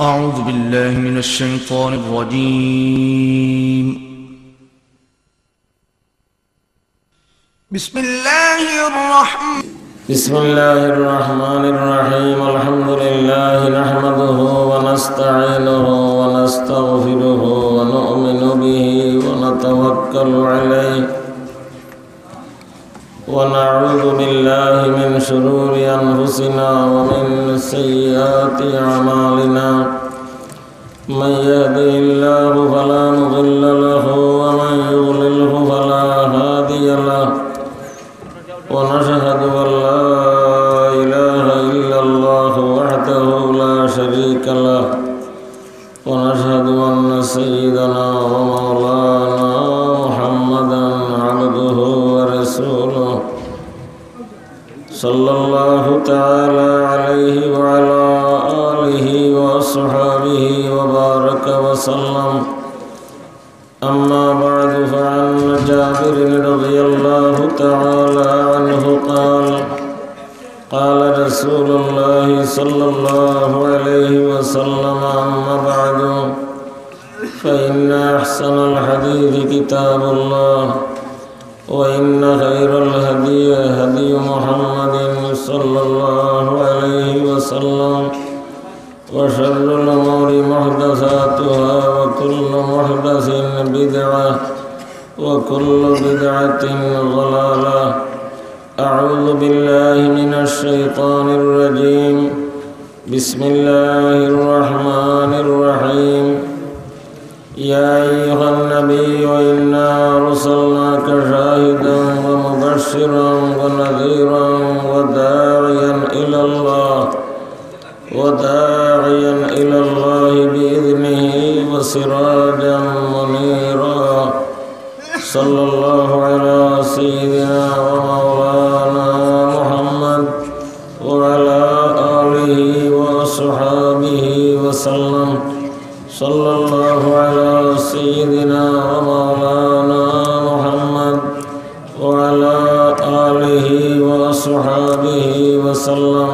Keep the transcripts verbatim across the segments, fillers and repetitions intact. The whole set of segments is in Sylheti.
أعوذ بالله من الشيطان الرجيم. بسم الله الرحمن بسم الله الرحمن الرحيم. الحمد لله نحمده ونستعينه ونستغفره ونؤمن به ونتوكل عليه ونعوذ بالله من شرور أنفسنا ومن سيئات أعمالنا. من يهده الله فلا مضل له ومن يضلله فلا هادي له. ونشهد أن لا إله إلا الله وحده لا شريك له. ونشهد أن سيدنا ومولانا محمدا عبده ورسوله، صلى الله تعالى عليه وعلى آله وأصحابه وبارك وسلم. أما بعد، فعن جابر رضي الله تعالى عنه قال، قال رسول الله صلى الله عليه وسلم: أما بعد، فإن أحسن الحديث كتاب الله، وإن خير الهدي هدي محمد صلى الله عليه وسلم، وشر الأمور محدثاتها، وكل محدث بدعة، وكل بدعة ضلالة. أعوذ بالله من الشيطان الرجيم. بسم الله الرحمن الرحيم. يا أيها النبي إنا أرسلناك شاهدا ومبشرا ونذيرا وداعيا إلى الله، وداعيا إلى الله بإذنه وسراجا منيرا. صلى الله على سيدنا ومولانا محمد وعلى آله وأصحابه وسلم. صلى الله على سيدنا ومولانا محمد وعلى آله وأصحابه وسلم.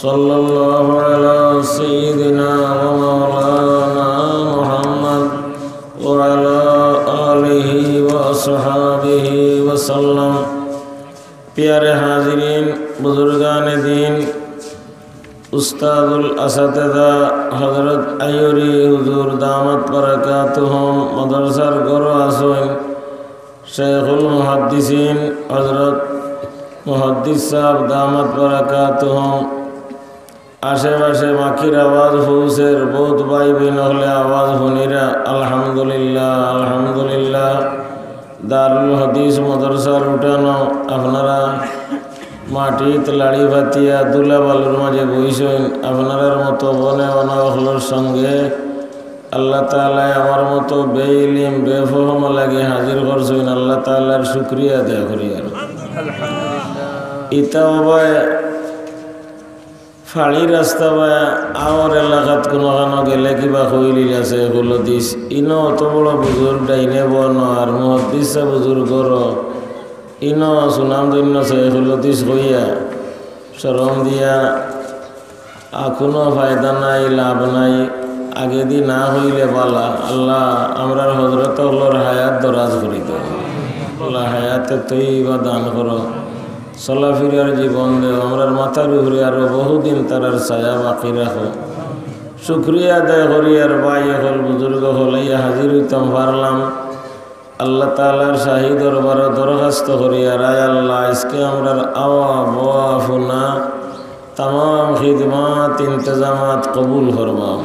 صلى الله على سيدنا ومولانا محمد وعلى آله وأصحابه وسلم. পিয়ারে হাজিরিন, বুজুর্গানে দিন, উস্তাদুল আসাতেজা হযরত আইয়ুরি হুজুর দামাত বারাকাতুহুম মাদ্রাসার ঘরো আছইন, শেখুল মুহাদ্দিসিন হযরত মুহাদ্দিস সাহেব দামাত বারাকাতুহুম, আশেপাশে মাইকের আওয়াজ পৌঁছের, বউত ভাই বইন অকলে আওয়াজ হুনিরা, আলহামদুলিল্লাহ, আলহামদুলিল্লাহ। দারুল হাদিস মাদ্রাসার উঠানো, আপনারা মাটিত লাড়ি পাতিয়া ধুলা বালুর মাঝে বইছইন, আপনারার মতো বনে বনা অকলর সঙ্গে আল্লাহ তাআলায় আমার মতো বেইলিম বেফহম লাগি হাজির করছইন, আল্লাহ তাআলার শুকরিয়া আদায় করি। আর ইতা অবায় ফাড়ি রাস্তা বা আওর এলাকাত কুনুখানো গেলে কিবা কইলিলা শেখুল হাদিস, ইনো অত বড় বুজুর্গ ডাইনে বনো আর মুহাদ্দিস সাব বুজুর্গর, ইনো সুনামধন্য শেখুল হাদিস কইয়া শরম দিয়া আর কুনু ফায়দা নাই, লাভ নাই। আগেদি না কইলে বালা। আল্লাহ আমরার হযরত অকলর হায়াত দরাজ করি দেও। আল্লাহ হায়াতে তৈবা দান করো। চলাফিরার জীবন দেও, আমরার মাথার উপরে আরো বহুদিন তারার ছায়া বাকি রাখো। শুকরিয়া আদায় করি আর ভাই অকল, বুজুর্গ অকল, ইয়া হাজির অইতাম পারলাম। আল্লাহ তাআলার শাহী দরবারো দরখাস্ত করি আর আয় আল্লাহ, আইজকে আমরার আওয়া, বওয়া, ফুনা, তামাম খিদমাত, ইন্তেজামাত কবুল ফরমাও।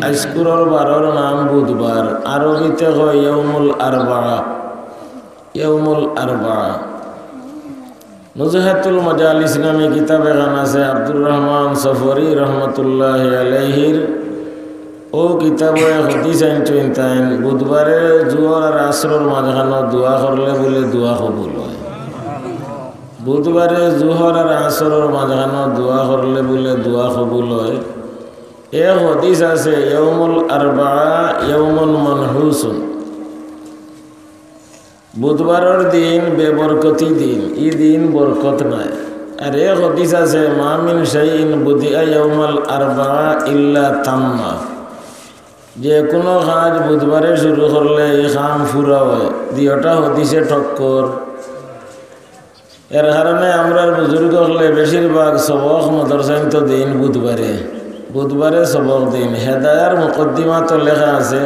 আইজকুরর বারর নাম বুধবার, আরবিতে কয় ইয়াউমুল আরবাআ। ইয়াউমুল আরবাআ। নুজহাতুল মাজালিস নামে কিতাব এখান আছে আব্দুর রহমান সফরি রহমতুল্লাহি আলাইহির। অউ কিতাবো এক হাদিস আনছইন তাইন, বুধবারে জুহর আর আসরর মাঝখানো দোয়া করলে বুলে দোয়া কবুল অয়। বুধবারে জুহর আর আসরর মাঝখানো দোয়া করলে বুলে দোয়া কবুল অয়। এক হাদিস আছে, ইয়াউমুল আরবাআ ইয়াউমুন মানহুসুন। বুধবারর দিন বেবরকতি দিন, ই দিন বরকত নাই। আর এক হাদিস আছে, "মা মিন শাইইন বুদিআ ইয়াউমাল আরবাআ ইল্লা তাম্মা।" যে কুনু কাজ বুধবারে শুরু করলে ই কাম পুরা অয়। দুইওটা হাদিসে টক্কর। এর কারণে আমরার বুজুর্গ অকলে বেশিরভাগ সবক মাদ্রাসাইন্তো দেইন বুধবারে। বুধবারে সবক দেইন। হেদায়ার মুকদ্দিমাতো লেখা আছে,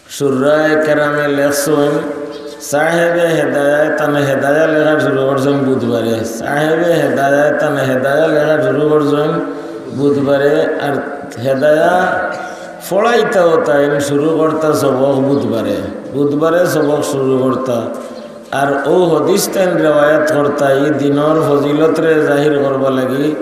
শুরায়ে কেরামে লেখছইন, সাহেবে হেদায়ায় তানে হেদায়া লেখা শুরু করছইন বুধবারে। সাহেবে হেদায়ায় তানে হেদায়া লেখা শুরু করছইন বুধবারে। আর হেদায়া পড়াইতাও তাইন শুরু করতা সবক বুধবারে। বুধবারে সবক শুরু করতা। আর অউ হাদিস তাইন রেওয়ায়াত করতা ই দিনর ফজিলতরে জাহির করবার লাগি,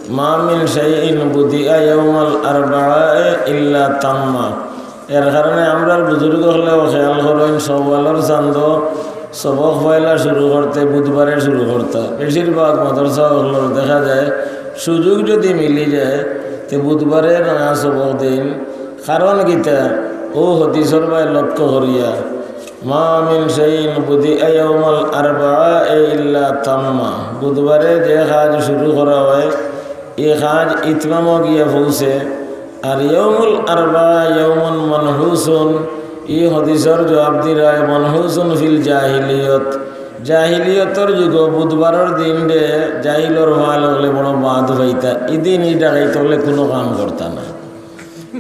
"মা মিন শাইইন বুদিআ ইয়াউমাল আরবাআ ইল্লা তাম্মা।" এর কারণে আমরার বুজুর্গ অকলেও খেয়াল করইন, শওয়ালর চান্দো সবক পয়লা শুরু করতে বুধবারে শুরু করতা। বেশিরভাগ মাদ্রাসা অকলর দেখা যায়, সুযোগ যদি মিলি যায়, তে বুধবারে নয়া সবক দেইন। কারণ কিতা? অউ হাদিসর বায় লক্ষ্য করিয়া, "মা মিন শাইইন বুদিআ ইয়াউমাল আরবাআ ইল্লা তাম্মা।" বুধবারে যে কাজ শুরু করা অয়, ই কাজ ইতমামো গিয়া পৌঁছে। আর ইয়াউমুল আরবাআ ইয়াউমুন মানহুসুন, ই হাদিসর জবাব দিরায় মানহুসুন ফিল জাহিলিয়ত। জাহিলিয়তর যুগো বুধবারর দিনরে জাহিলর ফাল অকলে বড় বাদ পাইতা। ইদিন ই ডাকাইত অকলে কুনু কাম করতা না।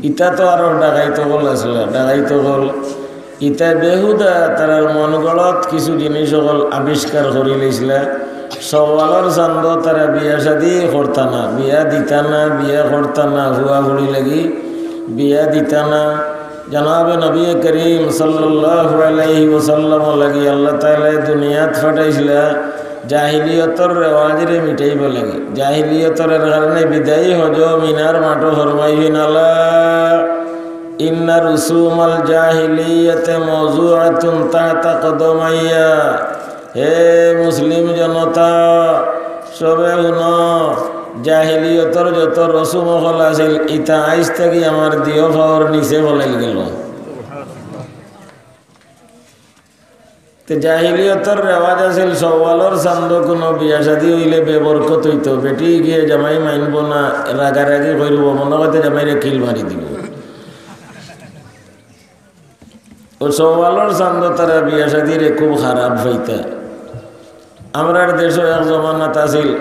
ইতা তো আরো ডাকাইত অকল আছলা, ডাকাইত অকল। ইতায় বেহুদা তারার মন গড়ত কিছু জিনিস অকল আবিষ্কার করি লইছলা। শওয়ালর চান্দো তারা বিয়া শাদি করতা না, বিয়া দিতা না, বিয়া করতা না, ফুয়া ফুড়ি লাগি বিয়া দিতা না। জনাবে নবী করিম সাল্লাল্লাহু আলাইহি ওয়াসাল্লাম লাগি আল্লাহ তাআলায় দুনিয়াত পাঠাইছলা জাহিলিয়তর রেওয়াজরে মিটাইবার লাগি। জাহিলিয়তর এর কারণে বিদায়ী হজো মিনার মাঠো ফরমাইছইন, "আলা ইন্না রুসুমাল জাহিলিয়াতে মাওজুআতুন তাহতা কদমাইয়া।" হে মুসলিম জনতা, সবে হুনো, জাহিলিয়তর যত রসুম অকল আছিল, ইতা আইজ থাকি আমার দিও ফাওর নিচে ফলাইল গেল। তে জাহিলিয়তর রেওয়াজ আছিল, শওয়ালর চান্দো কুনু বিয়া শাদি অইলে বেবরকত অইতো, বেটি গিয়া জামাই মানবো না, রাগারাগি করিবো, মনো করতে জামাইরে কিল মারি দিবো। অউ শওয়ালর চান্দো তারা বিয়া শাদিরে খুব খারাপ পাইতা। আমরার দেশো এক জমানাত আছিল,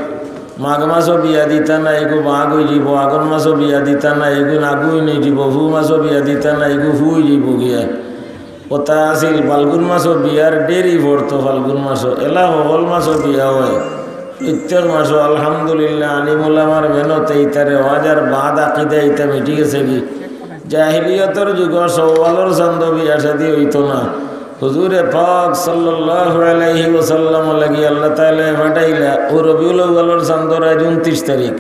মাঘ মাসো বিয়া দিতা না, এগু বাঘ অইযিবো, আগন মাসো বিয়া দিতা না, এগু নাগুইন অইযিবো, ফু মাসো বিয়া দিতা না, এগু ফু অইযিবো গিয়া। অতা আছিল, ফাল্গুন মাসো বিয়ার ডেরি পড়তো, ফাল্গুন মাসো। এলা হকল মাসো বিয়া অয়। প্রত্যেক মাসো আলহামদুলিল্লাহ, আলিম উলামার মেহনতে ইতা রেওয়াজ আর বাদ আকিদা ইতা মিটি গেছে গি। জাহিলিয়তর যুগো শওয়ালর চান্দো বিয়া শাদি অইতো না। হুজুরে পাক সাল্লাল্লাহু আলাইহি ওয়াসাল্লাম লাগি আল্লাহ তাআলায় পাঠাইলা অউ রবিউল আউয়ালর চান্দর আইজ ঊনত্রিশ তারিখ।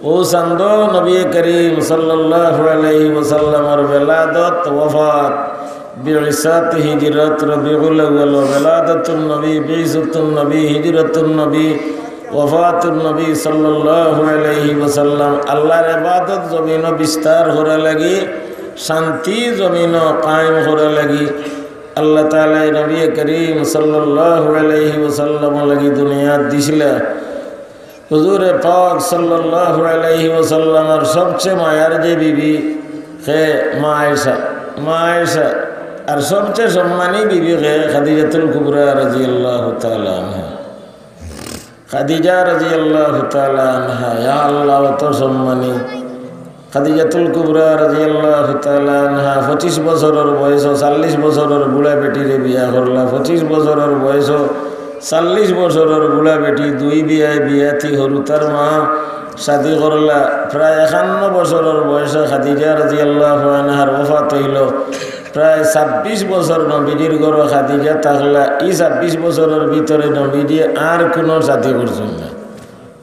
অউ চান্দো নবী করিম সাল্লাল্লাহু আলাইহি ওয়াসাল্লামর বেলাদত, ওয়াফাত, বিইসাত, হিজরত, রবিউল আউয়াল, বেলাদতুন নবী, বিইসাতুন নবী, হিজরতুন নবী, ওয়াফাতুন নবী সাল্লাল্লাহু আলাইহি ওয়াসাল্লাম। আল্লাহর ইবাদত জমিনো বিস্তার করা লাগি, শান্তি জমিনো কায়েম করা লাগি, আল্লাহ তাআলায় নবী করিম সাল্লাল্লাহু আলাইহি ওয়াসাল্লাম লাগি দুনিয়াত দিছিলা। হুজুরে পাক সাল্লাল্লাহু আলাইহি ওয়াসাল্লামর সবচেয়ে মায়ার যে বিবি, কে মা আয়েশা, মা আয়েশা। আর সবচেয়ে সম্মানী বিবি কে? খাদিজাতুল কুবরা রাদিয়াল্লাহু তাআলা আনহা। খাদিজা রাদিয়াল্লাহু তাআলা আনহা, ইয়া আল্লাহ, অত সম্মানী। খাদিজাতুল কুবরা রাদিয়াল্লাহু তাআলা আনহা পঁচিশ বছরর বয়সো, চল্লিশ বছরর বুড়া বেটিরে বিয়া করলা। পঁচিশ বছরর বয়সো, চল্লিশ বছরর বুড়া বেটি, দুই বিয়ায় বিয়াতি হুরুতার মা শাদি করলা। প্রায় একান্ন বছরর বয়সো খাদিজা রাদিয়াল্লাহু আনহার ওফাত অইলো। প্রায় ছাব্বিশ বছর নবীজির ঘরো খাদিজা থাকলা। ই ছাব্বিশ বছরর ভিতরে নবীজি আর কুনু শাদি করছইন না।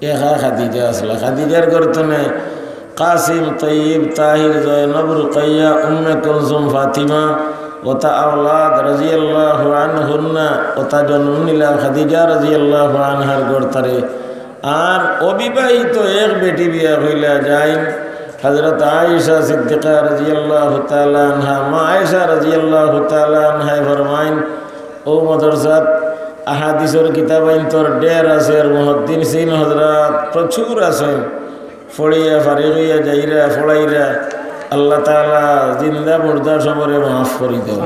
একা খাদিজা আছলা। খাদিজার ঘর তনে কাসিম, তৈয়ব, তাহির, জয়নব, রুকাইয়া, উম্মে কুলসুম, ফাতিমা, অতা আওলাদ রাদিয়াল্লাহু আনহুন্না, অতা জন্ম নিলা খাদিজা রাদিয়াল্লাহু আনহার ঘর তনে। আর অবিবাহিত এক বেটি বিয়া করিলা যাইন হযরত আয়েশা সিদ্দিকা রাদিয়াল্লাহু তাআলা আনহা। মা আয়েশা রাদিয়াল্লাহু তাআলা আনহায় ফরমাইন, অউ মাদ্রাসাত আহাদিসর কিতাবাইন্তর ঢের আছে, আর মুহাদ্দিসিন হযরত প্রচুর আছে। পড়িয়া ফারিগ অইয়া যাইরা, পড়াইরা, আল্লাহ তাআলা জিন্দা মুর্দা সবরে মাফ করি দেও।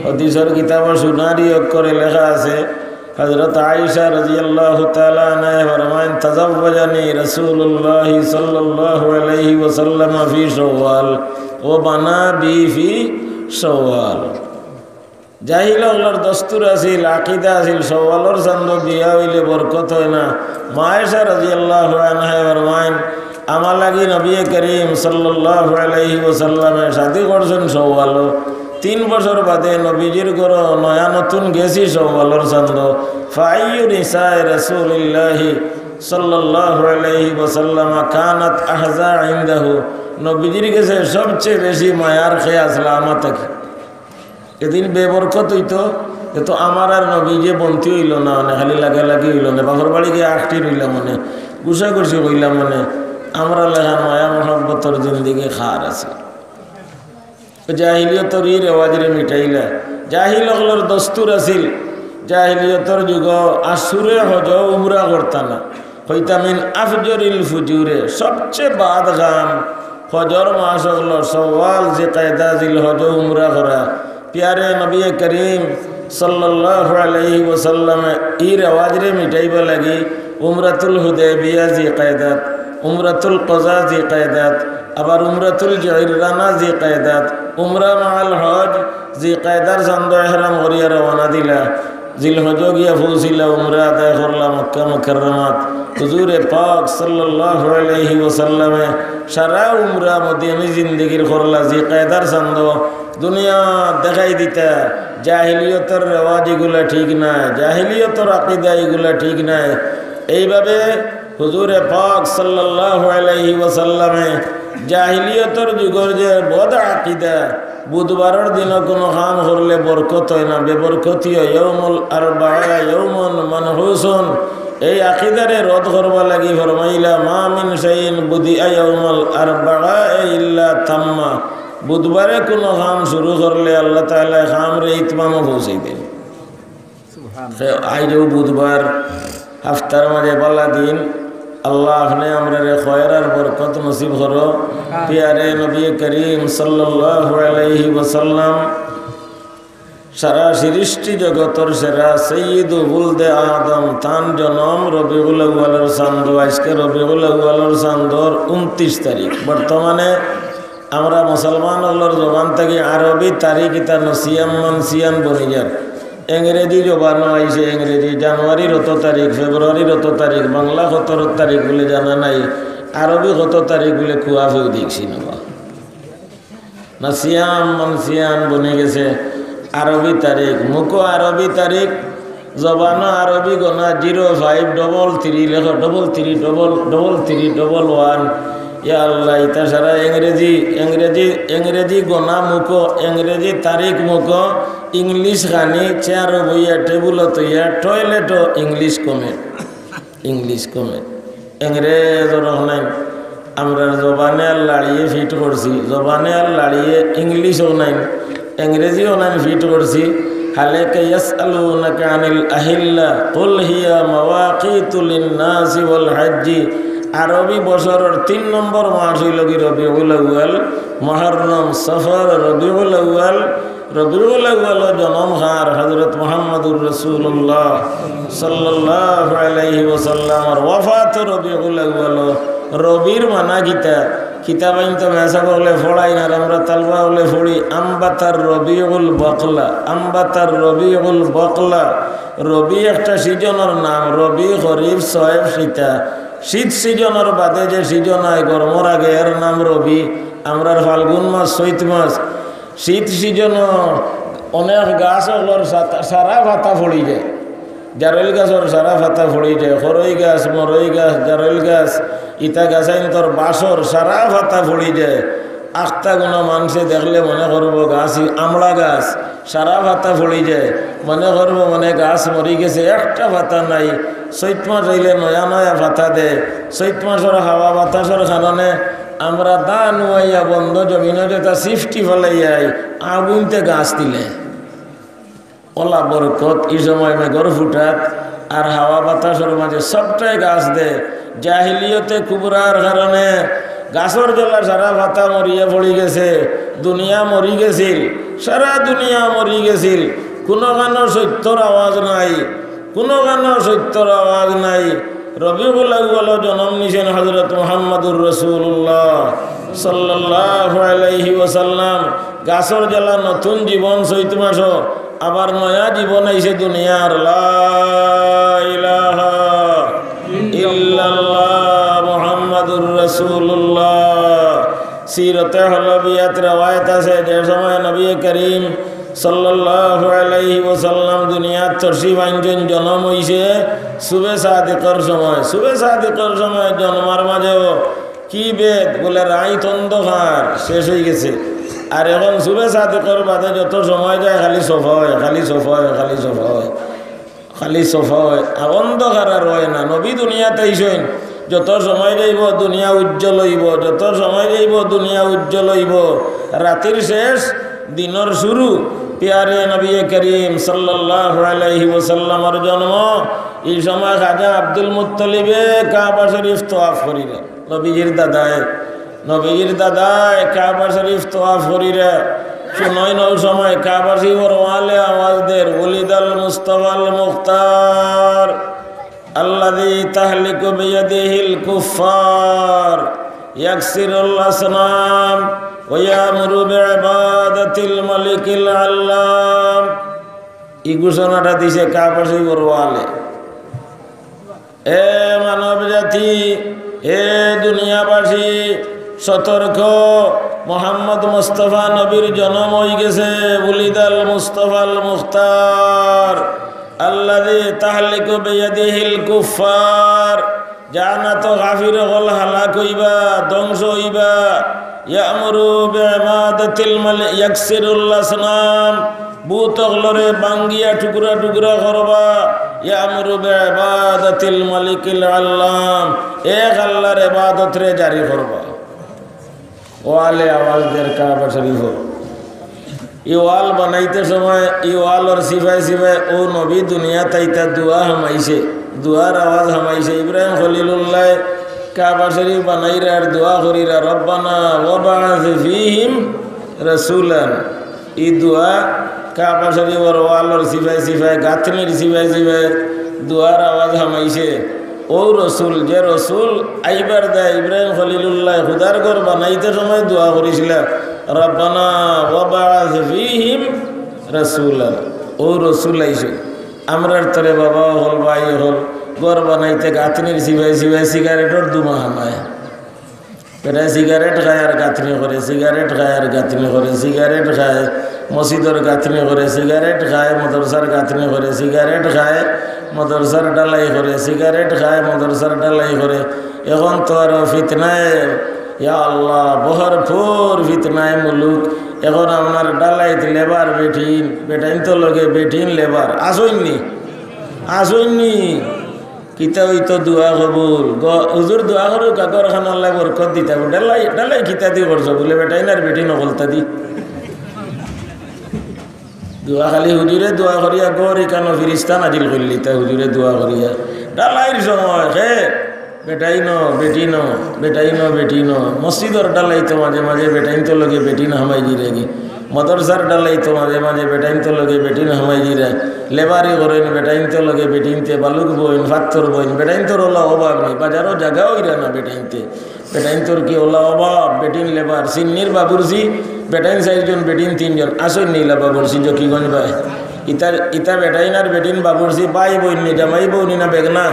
হাদিসর কিতাবো সোনারি অক্ষরে লেখা আছে, হযরত আয়েশা রাদিয়াল্লাহু তাআলা আনহা ফরমাইন, "তাজাওয়াজানি রাসূলুল্লাহি সাল্লাল্লাহু আলাইহি ওয়াসাল্লাম ফি শাওয়াল ওয়া বানা বি ফি শাওয়াল।" জাহিল অকলর দস্তুর আছিল, আকিদা আছিল, শাওয়ালর চান্দো বিয়া অইলে বরকত অয় না। মা আয়েশা রাদিয়াল্লাহু আনহা ফরমাইন, "আমার লাগি নবী করিম সাল্লাল্লাহু আলাইহি ওয়াসাল্লামে শাদী করছইন শাওয়ালো। তিন বছর বাদে নবীজির ঘরো নয়া নতুন গেছি শাওয়ালর চান্দো।" ফাআইয়ু নিসায়ে রাসূলিল্লাহি সাল্লাল্লাহু আলাইহি ওয়াসাল্লাম কানাত আহজা ইনদাহু। নবীজির গেছে সবচেয়ে বেশি মায়ার কে আছলা আমার থাকি। এদিন বেবরকত অইতো, এ তো আমার আর নবীজির বন্তি অইলো না, মানে খালি লাগালাগি অইলো না, বাপর বাড়ি গিয়া আখটি রইলাম মানে, গুছাগুছি অইলাম মানে, আমরার লাখান মায়া মহব্বতর জিন্দেগি কার আছে? জাহিলিয়তর ই রেওয়াজরে মিটাইলা। জাহিল অকলর দস্তুর আছিল, জাহিলিয়তর যুগো আশুরে হজ উমরা করতা না। কইতা মিন আফজরিল ফুজুরে, সবচেয়ে বাদ কাম হজর মাস অকলো শাওয়াল, জিকায়দা, জিলহজ উমরা করা। পিয়ারে নবী করিম সাল্লাল্লাহু আলাইহি ওয়াসাল্লামে ই রেওয়াজরে মিটাইবার লাগি উমরাতুল হুদায়বিয়া জিকায়দাত, উমরাতুল কাজা জিকায়দাত, আবার উমরাতুল জিরানা জিকায়দাত, উমরা মাআল হজ জিকায়দার চান্দো এহরাম করিয়া রওয়ানা দিলা। জিলহজো গিয়া পৌঁছিলা, উমরা আদায় করলা মক্কা মুকাররমাত। হুজুরে পাক সাল্লাল্লাহু আলাইহি ওয়াসাল্লামে সারা উমরা মদিনী জিন্দেগির করলা জিকায়দার চান্দো। দুনিয়া দেখাই দিতা, জাহিলিয়তর রেওয়াজ ইগুলা ঠিক নায়, জাহিলিয়তর আকিদা ইগুলা ঠিক নায়। এইভাবে হুজুরে পাক সাল্লাল্লাহু আলাইহি ওয়াসাল্লামে জাহিলিয়তর যুগর যে বদ আকিদা, বুধবারর দিনো কুনু কাম করলে বরকত অয় না, বেবরকতি অয়, ইয়াউমুল আরবাআ ইয়াউমুন মানহুসুন, এই আকিদারে রদ করবার লাগি ফরমাইলা, "মা মিন শাইইন বুদিআ ইয়াউমাল আরবাআ ইল্লা তাম্মা।" বুধবারে কুনু কাম শুরু করলে আল্লাহ তাআলা কামরে ইতমামো পৌঁছাই দেইন। তে আইজও বুধবার, হাফতার মাঝে বালা দিন। আল্লাহ, আপনে আমরারে খয়ের আর বরকত নসিব করো। পিয়ারে নবী করিম সাল্লাল্লাহু আলাইহি ওয়াসাল্লাম, সারা সৃষ্টি জগতর সেরা সৈয়দু বুলদে আদম, তান জনম রবিউল আউয়ালর চান্দো। আইজকে রবিউল আউয়ালর চান্দর ঊনত্রিশ তারিখ। বর্তমানে আমরা মুসলমান অকলর জবান থাকি আরবি তারিখ ইতা নসিয়াম মানসিয়ান বনি যার। ইংরেজি জবানো আইছে ইংরেজি জানুয়ারির অত তারিখ, ফেব্রুয়ারির অত তারিখ, বাংলা কত তারিখ বুলে জানা নাই, আরবি কত তারিখ বুলে কুয়াফেও দেখছি না বা। নসিয়াম মানসিয়াম বনি গেছে আরবি তারিখ, মুখো আরবি তারিখ, জবানো আরবি গনা, জিরো ফাইভ ডাবল থ্রি লেখো, double three double, double three double one. ইয়া আল্লাহ, ইতা সারা ইংরেজি, ইংরেজি, ইংরেজি গনা মুখো, ইংরেজি তারিখ মুখো, ইংলিশ খানি চেয়ারো বইয়া, টেবুলো তইয়া, টয়লেটো ইংলিশ কমে, ইংলিশ কমে। ইংরেজও নাইন, আমরার জবানে আর লাড়িয়ে ফিট করছি, জবানে আর লাড়িয়ে ইংলিশও নাইন, ইংরেজিও নাইন ফিট করছি। হালেকে ইয়াসআলুনাকা আনিল আহিল্লা, কুল হিয়া মাওয়াকিতু লিন্নাসি ওয়াল হাজ্জি। আরবি বছরর তিন নম্বর মাস অইলো গি রবিউল আউয়াল, মুহররম, সফর, রবিউল আউয়াল। রবিউল আউয়ালো জনম কার? হযরত মুহাম্মদুর রাসূলুল্লাহ সাল্লাল্লাহু আলাইহি ওয়াসাল্লামর ওয়াফাত রবিউল আউয়ালো। রবির মানা কিতা? কিতাবাইন্তো মেসাব অকলে পড়াইন, আর আমরা তালবা অকলে পড়ি, আম্বাতার রবিউল বকলা, আম্বাতার রবিউল বকলা। রবি একটা সিজনর নাম, রবি, খরিফ, সয়েফ, সিতা। শীত সিজনর বাদে যে সিজন আয় গরমর আগে, এর নাম রবি। আমরার ফাল্গুন মাস, চৈত মাস, শীত সিজনো অনেক গাছ অকলর সাত-, সারা পাতা পড়ি যায়। জারইল গাছর সারা পাতা পড়ি যায়, খরই গাছ, মরই গাছ, জারইল গাছ, ইতা গাছাইন্তর বাসর সারা পাতা পড়ি যায়। আখতা গুনা মানষে দেখলে মনে করবো গাছ ই-, আমড়া গাছ, সারা পাতা পড়ি যায়, মনে করবো মানে গাছ মরি গেছে, একটা পাতা নাই। চৈত মাস অইলে নয়া নয়া পাতা দেয়, চৈত মাসর হাওয়া বাতাসর কারণে আমরা দা নুয়াইয়া বন্ধ জমিনো যেতা সিফটি ফালাইয়াই, আগুইন্তে গাছ দিলে। অলা বরকত, ই সময় মেঘর ফুটাত আর হাওয়া বাতাসর মাঝে সবটায় গাছ দে। জাহিলিয়তে কুবরার কারণে গাছর জলা সারা পাতা মরিয়া পড়ি গেছে, দুনিয়া মরি গেছিল, সারা দুনিয়া মরি গেছিল, কুনুখানো সত্যর আওয়াজ নাই, কুনুখানো সত্যর আওয়াজ নাই। রবিউল আউয়ালো জনম নিছেন হযরত মুহাম্মাদুর রাসূলুল্লাহ সাল্লাল্লাহু আলাইহি ওয়াসাল্লাম। গাছর জলা নতুন জীবন চৈত মাসো, আবার নয়া জীবন আইছে দুনিয়ার। লা ইলাহা ইল্লাল্লাহ মুহাম্মাদুর রাসূলুল্লাহ। সিরতে হলবিয়াত রেওয়ায়েত আছে, যে সময় নবী করিম সাল্লাল্লাহু আলাইহি ওয়াসাল্লাম দুনিয়াত তশরিফ আনছইন, জনম অইছে সুবে সাদিকর সময়। সুবে সাদিকর সময় জন্মার মাঝেও কি ভেদ, বুলে রাইত অন্ধকার শেষ অই গেছে, আর এখন সুবে সাদিকর বাদে যত সময় যায় খালি সফা অয়, খালি সফা অয়, খালি সফা অয়। খালি সফা অয়, আর অন্ধকার আর অয় না। নবী দুনিয়াত আইছইন, যত সময় যাইবো দুনিয়া উজ্জ্বল অইবো, যত সময় যাইবো দুনিয়া উজ্জ্বল অইবো। রাতির শেষ, দিনর শুরু, পিয়ারে নবী করিম সাল্লাল্লাহু আলাইহি ওয়াসাল্লামর জন্ম। ই সময় খাজা আব্দুল মুত্তালিবে কাবা শরীফ তওয়াফ করিরা। নবীজির দাদায়, নবীজির দাদায় কাবা শরীফ তওয়াফ করিরা। শুনইন অউ সময় কাবা শরীফর ওয়ালে আওয়াজ দের, "উলিদাল মুস্তাফাল মুখতার, আল্লাযী তাহলিকু বিয়াদিহিল কুফফার, ইয়াকসিরুল আসনাম, ওয়া ইয়ামুরু বিইবাদাতিল মালিকিল আল্লাম।" ই ঘোষণাটা দিছে কাবা শরীফর ওয়ালে। এ মানব জাতি, এ দুনিয়াবাসী, সতর্ক, মোহাম্মদ মুস্তফা নবীর জনম অই গেছে। উলিদাল মুস্তফাল মুখতার, আল্লাযী তাহলিকু বিয়াদিহিল কুফফার, যার আতো কাফির অকল হালাক অইবা, ধ্বংস অইবা। ইয়ামুরু বিইবাদাতিল মালি-, ইয়াকসিরুল আসনাম, বুত অকলরে ভাঙ্গিয়া টুকরা টুকরা করবা। ইয়ামুরু বিইবাদাতিল মালিকিল আল্লাম, এক আল্লাহর ইবাদতরে জারি করবা। ওয়ালে আওয়াজ দের কাবা শরীফ। ই ওয়াল বানাইতে সময় ই ওয়ালর সিফায় সিফায় অউ নবী দুনিয়াত আইতা দোয়া হামাইছে, দোয়ার আওয়াজ হামাইছে। ইব্রাহিম খলিলুল্লায় কাবা শরীফ বানাইরা আর দোয়া করিরা, "রব্বানা ওয়াবআস ফীহিম রাসূলান।" ই দোয়া কাবা শরীফর ওয়ালর সিফায় সিফায়, গাঁথনির সিফায় সিফায় দোয়ার আওয়াজ হামাইছে। অউ রসুল, যে রসুল আইবার দায় ইব্রাহিম খলিলুল্লায় খুদার ঘর বানাইতে সময় দোয়া করিছিলা, "রব্বানা ওয়াবআস ফীহিম রাসূলান।" অউ রসুল আইছে। আমরার তরে বাবা অকল, ভাই অকল, ঘর বানাইতে গাঁথনির সিফায় সিফায় সিগারেটর ধুমা হামায়। বেটায় সিগারেট খায় আর গাঁথনি করে, সিগারেট খায় আর গাঁথনি করে, সিগারেট খায়, মসজিদর গাঁথনি করে, সিগারেট খায়, মাদ্রাসার গাঁথনি করে, সিগারেট খায়, মাদ্রাসার ঢালাই করে, সিগারেট খায়, মাদ্রাসার ঢালাই করে। এখন তো আরো ফিতনায়, ইয়া আল্লাহ, ভরপুর ফিতনায় মুলুক। এখন আপনার ঢালাইত লেবার বেটিন, বেটাইন তো লগে বেটিন লেবার। আছইন নি? আছইন নি? কিতা অইতো দোয়া কবুল। গ-, হুজুর দোয়া করুক, ঘরখান আল্লায় বরকত দিতা। ঢালাই, ঢালাই কিতা দি করছো? বুলে, বেটাইন আর বেটিন অকলতা দি। দোয়া খালি হুজুরে দোয়া করিয়া ঘর ইখানো ফিরিস্তা নাজিল করিলিতা, হুজুরে দোয়া করিয়া। ঢালাইর সময় হে বেটাইন, বেটিন, বেটাইন, বেটিন। মসজিদর ঢালাইত মাঝে মাঝে বেটাইন তো লগে বেটিন হামাই দিরা গি। মাদ্রাসার ঢালাইত মাঝে মাঝে বেটাইন তো লগে বেটিন হামাই দিরা। লেবারি করইন বেটাইন তো লগে বেটিনতে, বালুক বইন, ফাত্তর বইন, বেটাইন তোর অলা অভাব নাই। বাজারো জাগা অইরা না বেটাইনতে। বেটাইন তোর কি অলা অভাব, বেটিন লেবার। সিন্নির বাবুর্চি, বেটাইন চাইরজন, বেটিন তিনজন। আছইন নি ইলা বাবুর্চি, জকিগঞ্জ বায়। ইতা, ইতা বেটাইন আর বেটিন বাবুর্চি, ভাই বইন নি, জামাই বউ নি না বেগনা?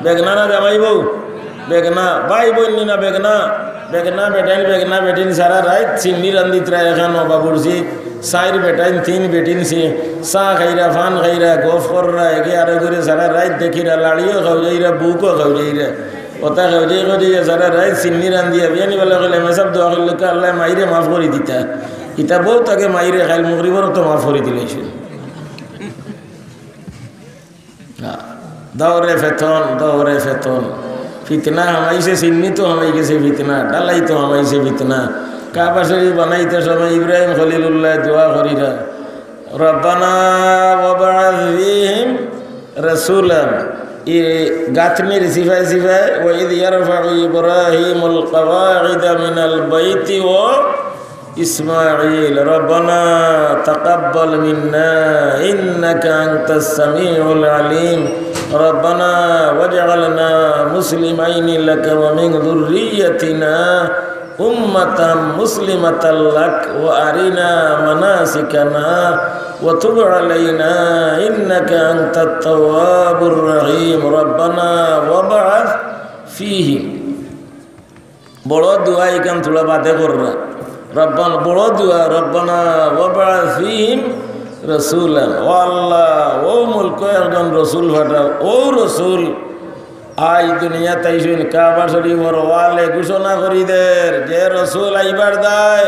বেগনা না জামাই বউ? বেগনা। ভাই বইন নি না বেগনা? বেগনা বেটাইন, বেগনা বেটিন সারা রাইত সিন্নি রান্দিতরা এখানো বাবুর্চি। চাইর বেটাইন, তিন বেটিন চি-, চা খাইরা, পান খাইরা, গফ কররা, একে আরো করে সারা রাইত দেখিরা, লাড়িও খাওয়াইরা, বুকও খাওয়াইরা। অতা খাওয়াই খাওয়াই সারা রাইত সিন্নি রান্দিয়া, বিয়ানি বেলা কইলে, "মেসাব দোয়া করিলাউক্কা, আল্লায় মাইরে মাফ করি দিতা।" ইতা বউত আগে মাইরে খাইল, মগরিবর অক্ত মাফ করি দিলাইছে। দাওরে ফেতন, দাওরে ফেতন। ফিতনা হামাইছে, সিন্নিত হামাই গেছে ফিতনা, ঢালাইত হামাইছে ফিতনা। কাবা শরীফ বানাইতে সময় ইব্রাহিম খলিলুল্লায় দোয়া করিরা, ربنا وابعث فيهم رسولا. ই গাঁথনির সিফায় সিফায়, وإذ يرفع إبراهيم القواعد من البيت وإسماعيل. ربنا تقبل منا إنك أنت السميع العليم. ربنا واجعلنا مسلمين لك ومن ذريتنا أمة مسلمة لك وأرنا مناسكنا وتب علينا إنك أنت التواب الرحيم. ربنا وابعث فيهم. বড় দোয়া, ইখান থুড়া বাদে কররা। রব্বান, বড় দোয়া, ربنا وابعث فيهم رسولا। ও আল্লাহ, অউ মুলকো একজন রসুল পাঠাও। অউ রসুল আইজ দুনিয়াত আইছইন, কাবা শরীফর ওয়ালে ঘোষণা করি দের, যে রসুল আইবার দায়,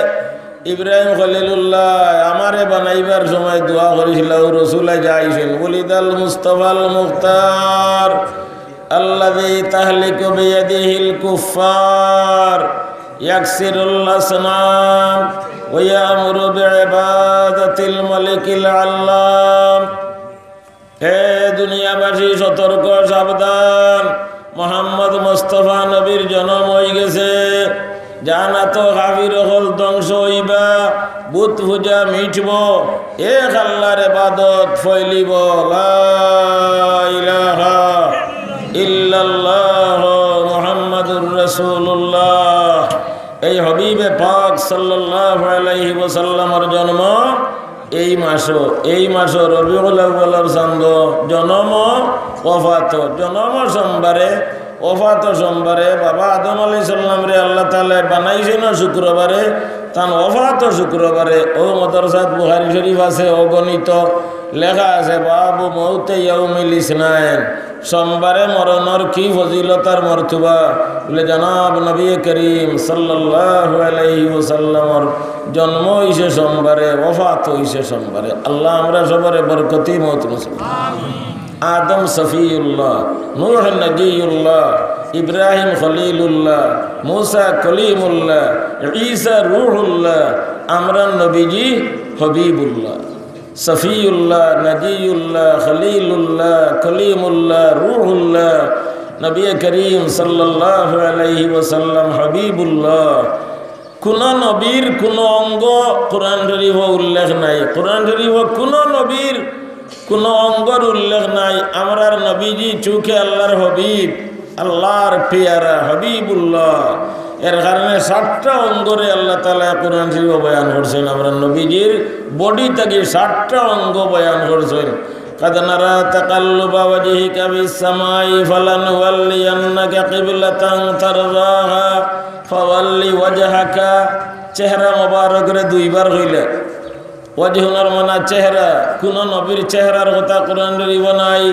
ইব্রাহিম খলিলুল্লাহ আমারে বানাইবার সময় দোয়া করিছিল, অউ রসুল আইজ আইছইন। ولد المصطفى المختار الذي تهلك بيده الكفار يكسر الأصنام ويأمر بعبادة الملك العلام. হে দুনিয়াবাসী, সতর্ক, সাবধান, মোহাম্মদ মোস্তফা নবীর জনম অইগেছে। জানাত কাফির অকল ধ্বংস অইবা, বুত পূজা মিটবো, এক আল্লাহর ইবাদত ফইলিবো। লা ইলাহা ইল্লাল্লাহ মুহাম্মাদুর রাসূলুল্লাহ। এই হাবিবে পাক সাল্লাল্লাহু আলাইহি ওয়াসাল্লামর জন্ম এই মাসো, এই মাসো রবিউল আউয়ালর চান্দ, জনম, ওফাত, জনম সোমবারে, ওফাত সোমবারে। বাবা আদম আলাইহিস সালামরে আল্লাহ তাআলা বানাইছইন শুক্রবারে, তান ওফাত শুক্রবারে। অউ মাদ্রাসাত বুখারী শরীফ আছে, অগণিত লেখা আছে, বাবু মৌতে ইয়াউমিল ইসনাইন। সোমবারে মরণর কি ফজিলত আর মর্তবা, বলে জনাব নবী করিম সাল্লাল্লাহু আলাইহি ওয়াসাল্লামর জন্ম অইছে সোমবারে, ওফাত অইছে সোমবারে। আল্লাহ আমরা সবরে বরকতি মউত নসিব। আদম সফিউল্লাহ, নূহ নজিউল্লাহ, ইব্রাহিম খলিলুল্লাহ, মুসা কলিমুল্লাহ, ঈসা রূহুল্লাহ, আমরার নবীজি হবিবুল্লাহ। সফিউল্লাহ, নজিউল্লাহ, খলিলুল্লাহ, কলিমুল্লাহ, রূহুল্লাহ, নবী করিম সাল্লাল্লাহু আলাইহি ওয়াসাল্লাম হবিবুল্লাহ। কুনু নবীর কুনু অঙ্গ কোরআন শরীফো উল্লেখ নাই, কোরআন শরীফো কুনু নবীর কুনু অঙ্গর উল্লেখ নাই। আমরার নবীজি চউখে আল্লাহর হবিব, আল্লাহর পেয়ারা হবিবুল্লাহ। এর কারণে সাতটা অঙ্গরে আল্লাহ তাআলা কোরআন শরীফো বয়ান করছইন। আমরার নবীজির বডি থাকি সাতটা অঙ্গ বয়ান করছইন। قد نرى تقلب وجهك في السماء فلنولينك قبلة ترضاها فول وجهك। চেহারা মোবারকরে দুইবার কইলা। ওয়াজহুনর মানা চেহারা, কুনু নবীর চেহারার কথা কোরআন শরীফো নাই।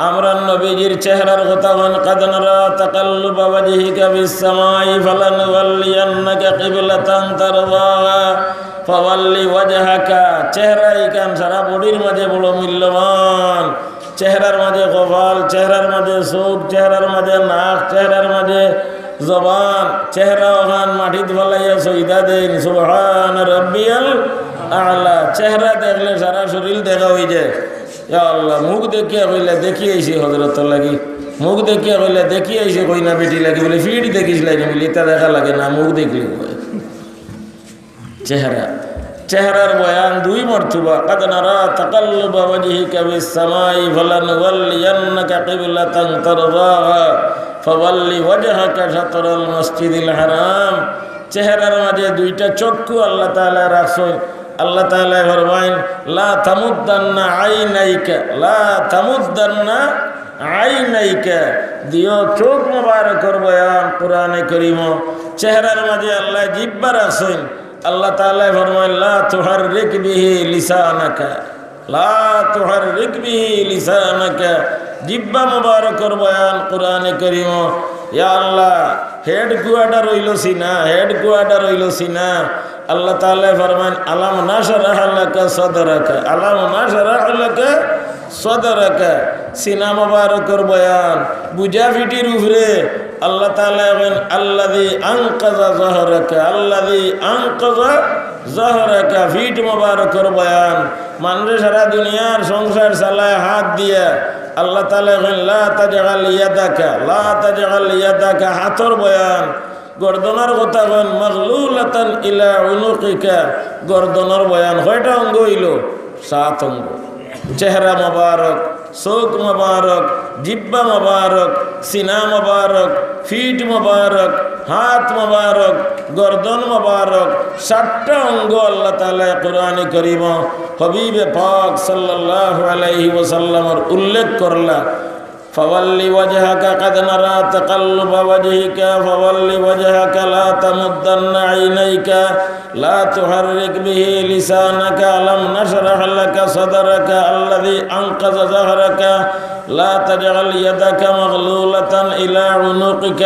আমরার নবীজির চেহারার কথা কইন, قد نرى تقلب وجهك في السماء فلنولينك قبلة ترضاها فول وجهك। চেহারা ইখান সারা বডির মাঝে বড় মূল্যবান। চেহারার মাঝে কপাল, চেহারার মাঝে চউখ, চেহারার মাঝে নাক, চেহারার মাঝে জবান, চেহারা অখান মাটিত ফালাইয়া সইদা দেইন, সুবহান রাব্বিয়াল আলা। চেহারা দেখলে সারা শরীর দেখা অইযায়। ইয়া আল্লাহ, মুখ দেখিয়া কইলা দেখি আইছি হজরতর লাগি, মুখ দেখিয়া কইলা দেখি আইছি কইনা বেটি লাগি, বলে পিঠ দেখিস লাগি, বলে ইতা দেখা লাগে না, মুখ দেখলে অয়। চেহারা, চেহারার বয়ান দুই মর্তবা। قد نرى تقلب وجهك في السماء فلنولينك قبلة ترضاها فول وجهك شطر المسجد الحرام। চেহারার মাঝে দুইটা চক্ষু আল্লাহ তাআলা রাখছইন। আল্লাহ তাআলা ফরমাইন, لا تمدن عينيك، لا تمدن عينيك। দুইও চউখ মোবারকর বয়ান কোরআনে করিমো। চেহারার মাঝে আল্লাহ জিব্বা রাখছইন। আল্লাহ তাআলা ফরমাইন, لا تحرك به لسانك، لا تحرك به لسانك। জিব্বা মোবারকর বয়ান কোরআনে করিমো। ইয়া আল্লাহ, হেডকোয়ার্টার অইলো সিনা, হেডকোয়ার্টার অইলো সিনা। আল্লাহ তাআলা ফরমাইন, ألم نشرح لك صدرك، ألم نشرح لك صدرك। সিনা মোবারকর বয়ান, বুজা পিঠির উপরে। আল্লাহ তাআলা কইন, الذي أنقض ظهرك، الذي أنقض জাহরাকা, পিঠ মোবারকর বয়ান। মানুষে সারা দুনিয়ার সংসার চালায় হাত দিয়া। আল্লাহ তাআলা কইন, "লা তাজআল ইয়াদাকা, লা তাজআল ইয়াদাকা", হাতর বয়ান। গর্দনর কথা কইন, "মাগলুলাতান ইলা উনুকিকা", গর্দনর বয়ান। কয়টা অঙ্গ অইলো? সাত অঙ্গ। চেহারা মোবারক, চোখ মোবারক, জিব্বা মোবারক, সিনা মোবারক, পিঠ মোবারক, হাত মোবারক, গর্দন মোবারক, সাতটা অঙ্গ আল্লাহ তাআলায় কোরআনে করিম হবিবে পাক সাল্লাল্লাহু আলাইহি ওয়াসাল্লামর উল্লেখ করলা। فول وجهك قد نرى تقلب وجهك فول وجهك لا تمدن عينيك لا تحرك به لسانك ألم نشرح لك صدرك الذي أنقض ظهرك لا تجعل يدك مغلولة إلى عنقك।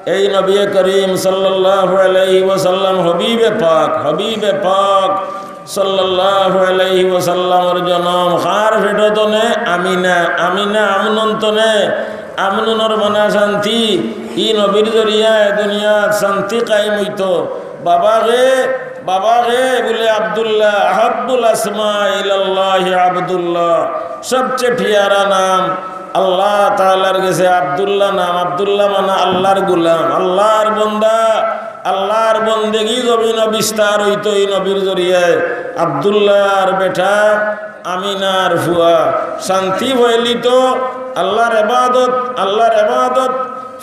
এই নবী করিম সাল্লাল্লাহু আলাইহি ওয়াসাল্লাম হবিবে পাক, হবিবে পাক সাল্লাল্লাহু আলাইহি ওয়াসাল্লামর জনম কার পেটো তনে? আমিনা। আমিনা আমনুন তনে, আমনুনর মানা শান্তি। ই নবীর জরিয়ায় দুনিয়াত শান্তি কায়েম অইতো। বাবা গে, বাবা গে, বুলে আব্দুল্লাহ, আহাব্বুল আসমা ইলাল্লাহি আব্দুল্লাহ, সবচেয়ে পিয়ারা নাম আল্লাহ তাআলার গেছে আব্দুল্লাহ নাম। আব্দুল্লাহ মানে আল্লাহর গোলাম, আল্লাহর বন্দা। আল্লাহর বন্দেগি জমিনো বিস্তার অইতো ই নবীর জরিয়ায়। আব্দুল্লাহর বেটা, আমিনার ফুয়া, শান্তি ফয়লিতো, আল্লাহর ইবাদত, আল্লাহর ইবাদত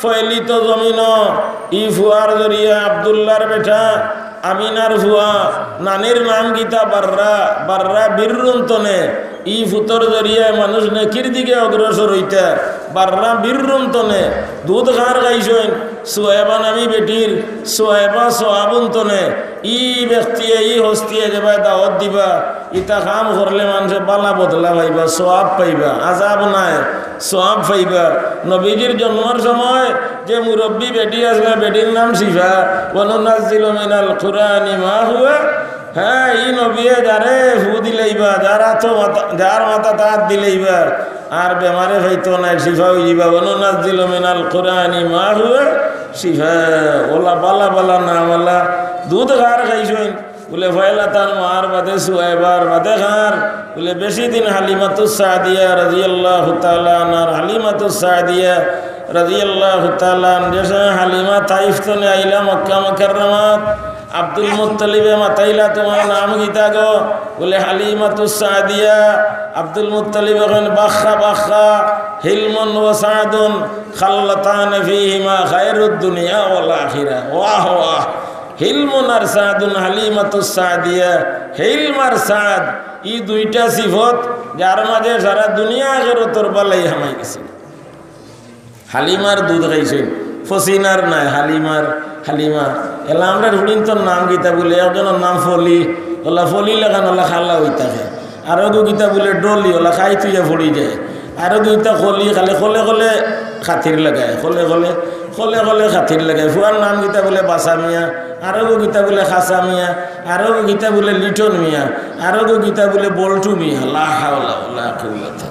ফয়লিতো জমিনো। ই ফুয়ার জরিয়ায় আব্দুল্লাহর বেটা, আমিনার ফুয়া, নানির নাম কিতা? বাররা। বাররা বিররুন তনে। ই ফুতর জরিয়ায় মানুষ নেকির দিকে অগ্রসর অইতা। বাররা বিররুন তনে। দুধ কার খাইছইন? সুয়াইবা নামি বেটির। সুয়াইবা সওয়াবুন তনে। ই ব্যক্তিয়ে, ই হস্তিয়ে যেবায় দাওয়াত দিবা, ইতা কাম করলে মানষে বালা বদলা পাইবা, সওয়াব পাইবা, আজাব নায়, সওয়াব পাইবা। নবীজির জন্মর সময় যে মুরব্বি বেটি আছলা, বেটির নাম শিফা। ওয়ানুনাজ্জিলু মিনাল কুরআনি মা হুয়া, হ্যাঁ, ই নবিয়ে যারে ফু দিলাইবা, যার আতো মাথা, যার মাথাত আত দিলাইবা, আর বেমারে পাইতো নায়, শিফা অইযিবা। ওয়ানুনাজ্জিলু মিনাল কুরআনি মা হুয়া শিফা। অলা বালা বালা নাম অলা। দুধ কার খাইছইন? বুলে, পয়লা তার মার, বাদে সুয়াইবার, বাদে কার? বুলে, বেশি দিন হালিমাতুস সাদিয়া রাদিয়াল্লাহু তাআলা আনহার। হালিমাতুস সাদিয়া রাদিয়াল্লাহু তাআলা আনহা, যে সময় হালিমা তাইফ তনে আইলা মক্কা মুকাররমাত, আব্দুল মুত্তালিবে মাতাইলা, "তুমার নাম কিতা গো?" বুলে, "হালিমাতুস সাদিয়া।" আব্দুল মুত্তালিবে কইন, "বাখা বাখা, হিলমুন ওয়া সাদুন, খাল্লাতান ফীহিমা খায়রুদ দুনিয়া ওয়াল আখিরা।" ওয়াহ, ওয়াহ। হিলমুন আর সাদুন, হালিমাতুস সাদিয়া, হিলম আর সাদ, ই দুইটা সিফত, যার মাঝে সারা দুনিয়া আখিরাতর বালাই হামাই গেছে। হালিমার দুধ খাইছইন, ফসিনার নায়, হালিমার, হালিমা। এলা আমরার হুড়িন্তর নাম কিতা বুলে, একজনর নাম ফলি, অলা ফলি লাখান অলা খালা অই থাকে। আরোগু কিতা বুলে ডলি, অলা খাই থুইয়া ফড়ি যায়। আরোগু কিতা কলি, খালি কলে কলে খাতির লাগায়, কলে কলে, কলে কলে খাতির লাগায়। ফুয়ার নাম কিতা বুলে বাসা মিয়া, আরোগু কিতা বুলে খাসা মিয়া, আরোগু কিতা বুলে লিটন মিয়া, আরোগু কিতা বুলে বল্টু মিয়া। লা হাওলা ওয়ালা কুওয়াতা,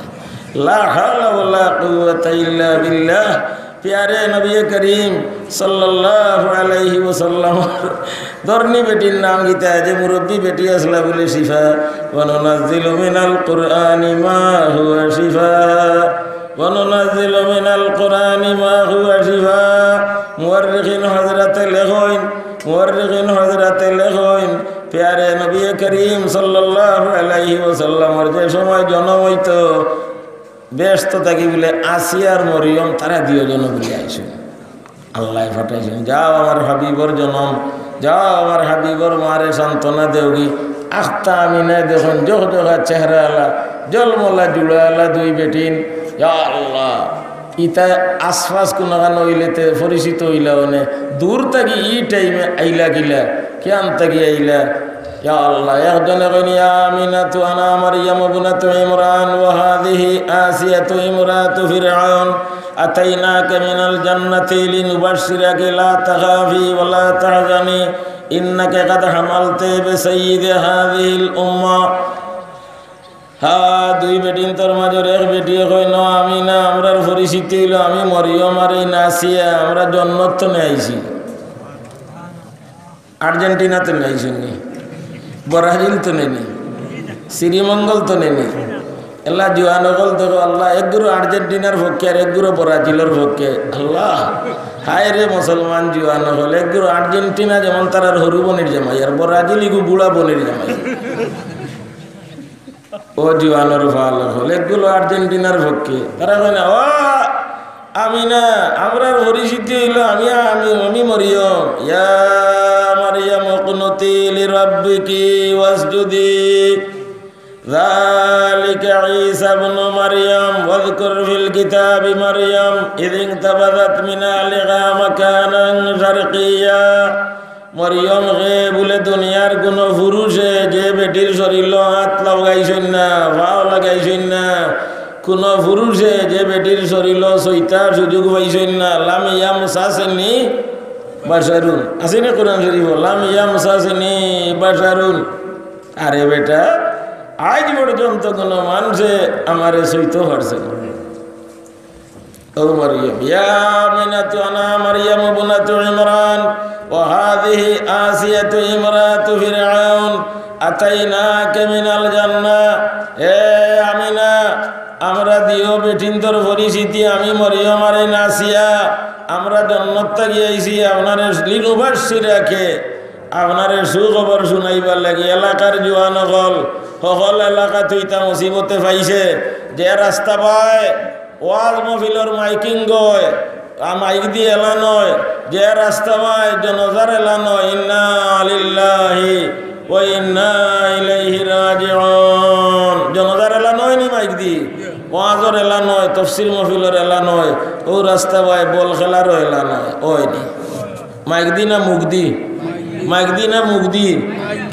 লা হাওলা ওয়ালা কুওয়াতা ইল্লা বিল্লাহ। পিয়ারে নবী করিম সাল্লাল্লাহু আলাইহি ওয়াসাল্লাম ধরনি বেটির নাম কিতা, যে মুরব্বি বেটি আছলা বুলে শিফা। ওয়া নুনাজ্জিলু মিনাল কুরআনি মা হুয়া শিফা। ওয়া নুনাজ্জিলু মিনাল কুরআনি মা হুয়া শিফা। মুআররিখিন হযরতে লেখইন, মুআররিখিন হযরতে লেখইন, পিয়ারে নবী করিম সাল্লাল্লাহু আলাইহি ওয়াসাল্লামর যে সময় জনম অইতো, বেহেস্ত থাকি বুলে আসিয়া আর মরিয়ম তারা দুইজন বুলে আইছইন। আল্লায় পাঠাইছইন, "যাও আমার হাবিবর জনম, যাও আমার হাবিবর মারে সান্ত্বনা দেওগি।" আখতা আমিনায় দেখইন জহজহা চেহারা আলা, জলমলা জুড়া আলা দুই বেটিন। ইয়া আল্লাহ, ইতা আশপাশ কুনাখান অইলে তে পরিচিত অইলা অনে, দূর থাকি ই টাইমে আইলা কিলা, কিয়ান থাকি আইলা? ইয়া আল্লাহ, একজনে কইন, "ইয়া আমিনাতু আনা মারইয়াম ইবনাতু ইমরান ওয়া হাযিহি আসিয়াতু ইমরাতু ফিরআউন, আতাইনাকা মিনাল জান্নাতি লিনুবাশশিরাকি লা তাখাফি ওয়া লা তাহজানি, ইন্নাকা কাদ হামালতি বিসাইয়্যিদি হাযিহিল উম্মাহ।" হ্যাঁ, দুই বেটিন্তর মাজর এক বেটিয়ে কইন, "আমিনা, আমরার পরিচিতি অইলো, আমি মরিয়ম আর এই নাসিয়া, আমরা জন্নত তনে আইছি।" আর্জেন্টিনা তনে আইছইন নি? ব্রাজিল তো নেনি, শ্রীমঙ্গল তো নেনি। এলা জুয়ান অকল দেখো আল্লাহ, একগুরু আর্জেন্টিনার পক্ষে আর একগুরু ব্রাজিলর পক্ষে। আল্লাহ, হায় রে মুসলমান জুয়ান অকল, একগুরু আর্জেন্টিনা যেমন তারার হরু বনির জামাই, আর ব্রাজিল ইগু বুড়া বনির জামাই। ও জুয়ানর ফাল অকল, একগুলো আর্জেন্টিনার পক্ষে। তারা কয় না, "ও আমিনা, আমরার পরিচিতি অইলো আমি, আমি, আমি মরিয়ম।" "ইয়া মারিয়াম উকনুতি লিরাব্বিকি ওয়াসজুদি। যালিকা ঈসা ইবনু মারিয়াম, ওয়াযকুর ফিল কিতাবি মারিয়াম, ইয ইনতাবাযাত মিন আহলিহা মাকানান শারকিয়্যা।" মরিয়ম হে বুলে দুনিয়ার কুনু পুরুষে যে বেটির শরীলো আত লাগাইছইন না, পাও লাগাইছইন না, কুনু পুরুষে যে বেটির শরীলো ছইতার সুযোগ পাইছইন না, লাম ইয়ামসাসনি বাশারুন। আছে না কোরআন শরীফো? লাম ইয়ামসাসনি বাশারুন। আরে বেটা, আইজ পর্যন্ত কুনু মানষে আমারে ছইতো পারছে না। ও মরিয়ম, ইয়া আমিনাতু আনা মারিয়াম ইবনাতু ইমরান ওয়া হাযিহি আসিয়াতু ইমরাতু ফিরআউন আতাইনাকা মিনাল জান্নাহ। এ আমিনা, আমরা দিও বেটিন্তর পরিচিতি, আমি মরিয়ম আর এই নাসিয়া, আমরা জন্নত থাকি আইছি আপনারে লিনুবাশশিরাকা, আপনারে সুখবর শুনাইবার লাগি। এলাকার জুয়ান অকল, হকল এলাকাত ইতা মুসিবতে পাইছে, যে রাস্তা বায় ওয়াজ মহফিলর মাইকিং অয়, আ, মাইক দি এলান অয়, যে রাস্তা বায় জনাজার এলান অয়, ইন্না লিল্লাহি ওয়া ইন্না ইলাইহি রাজিউন। জনাজার এলান অয় নি মাইক দি, ওয়াজর এলান অয়, তফসির মহফিলর এলান অয়, অউ রাস্তা বায় বল খেলারও এলান অয়, অয় নি? মাইক দি না মুখ দি? মাইক দি না মুখ দি?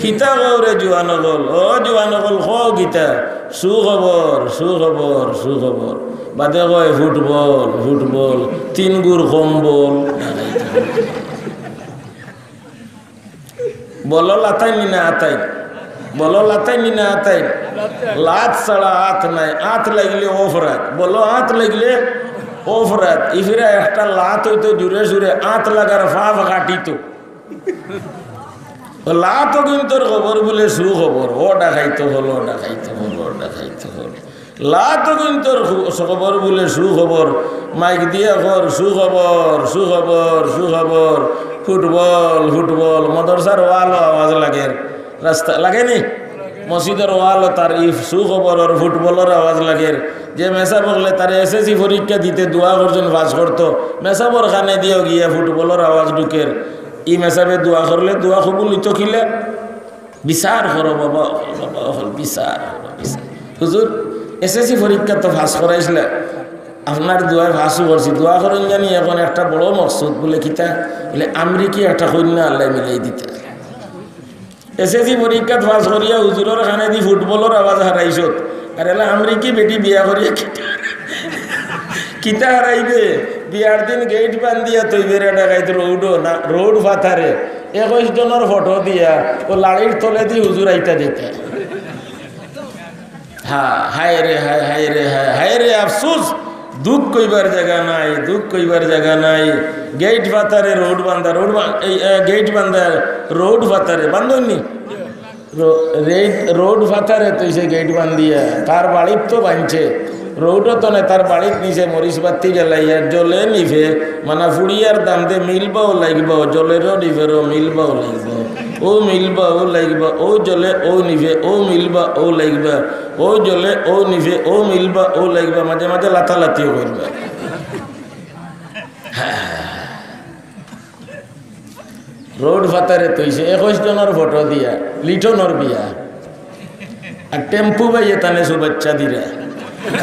কিতা কও রে জুয়ান অকল? ও জুয়ান অকল, কও কিতা? সুখবর, সুখবর, সুখবর। বাদে কয় ফুটবল, ফুটবল, তিন গুর কম্বল। বলো লাতাইন নি না আতাইন? বলো লাতাইন নি না আতাইন? লাত ছাড়া আত নাই। আত লাগিলে অপরাধ। বলো আত লাগিলে অপরাধ। ইফিরা একটা লাত অইতো জুরে সুরে, আত লাগার পাপ কাটিতো। ও লাত অগুইন্তর খবর বুলে সুখবর। ও ডাকাইত অকল, ও ডাকাইত অকল, ও ডাকাইত অকল। লাত অগুইন্তর খু-, খবর বুলে সুখবর। মাইক দিয়া কর, সুখবর, সুখবর, সুখবর। Football, football. মাদ্রাসার ওয়ালো আওয়াজ লাগের। রাস্তা লাগে নি? মসজিদর ওয়ালো তার ইফ সুখবরর ফুটবলর আওয়াজ লাগের। যে মেসাব অকলে তারে এসএসসি পরীক্ষা দিতে দোয়া করছইন, পাস করতো, মেসাবর কানে দিয়াও গিয়া ফুটবলর আওয়াজ ঢুকের। ই মেসাবে দোয়া করলে দোয়া কবুল অইতো কিলা? বিচার করো বাবা, বাবা অকল, বিচার করো, বিচার। হুজুর, এসএসসি পরীক্ষা তো পাস করাইছলা, আপনার দোয়ায় পাসও করছি, দোয়া করইন জানি এখন একটা বড় মকসুদ বুলে কিতা? বুলে আমেরিকি একটা কইন্যা আল্লায় মিলাই দিতা। এসএসসি পরীক্ষাত পাস করিয়া হুজুরর কানেদি ফুটবলর আওয়াজ হারাইছত, আর এলা আমেরিকি বেটি বিয়া করিয়া কিতা, কিতা হারাইবে? বিয়ার দিন গেইট বান্ধিয়া থইবে রে ডাকাইত রোডো না, রোড ফাতারে। একুশ জনর ফটো দিয়া ও লাড়ির তলেদি হুজুর আইতা যাইতা। হা, হায় রে হায়, হায় রে হায়, হায় রে আফসোস। দুখ কইবার জাগা নাই, দুখ কইবার জাগা নাই। গেইট ফাতারে রোড বান্ধা, রোড বা-, এই, এ, গেইট বান্ধা, রোড ফাতারে বান্ধইন নি? রো-, রেইড-, রোড ফাতারে থইছে গেইট বান্ধিয়া, তার বাড়িত তো বানছে। রোডো তো নাই, তার বাড়িত নিছে মরিচ বাতি জ্বালাইয়া, জ্বলে নিভে, মানে ফুড়িয়ার দান্দে মিলবাও লাগবাও, জ্বলেরও নিভেরও মিলবাও লাগবাও। ও মিলবাও লাগবাও, ও জ্বলে, ও নিভে, ও মিলবা, ও লাগবা। ও জ্বলে, ও নিভে, ও মিলবা, ও লাগবা, মাঝে মাঝে লাতালাতিও করবা। রোড ফাতারে থইছে একুশ জনর ফটো দিয়া, লিটনর বিয়া। আর টেম্পু বাইয়ে তানে শুভেচ্ছা দিরা।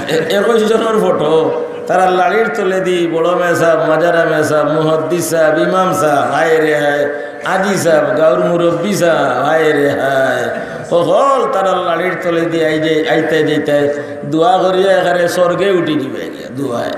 এ-, একুশ জনর ফটো, তারার লাড়ির তলেদি বড় মেসাব, মাজারা মেসাব, মুহাদ্দিস সাব, ইমাম সাব, হায় রে হায়, আজি সাব, গাউর মুরব্বি সাব, হায় রে হায়। হকল তারার লাড়ির তলেদি আই যে, আইতে যাইতে দোয়া করিয়া একেবারে স্বর্গে উঠি দিবে গিয়া, দোয়ায়।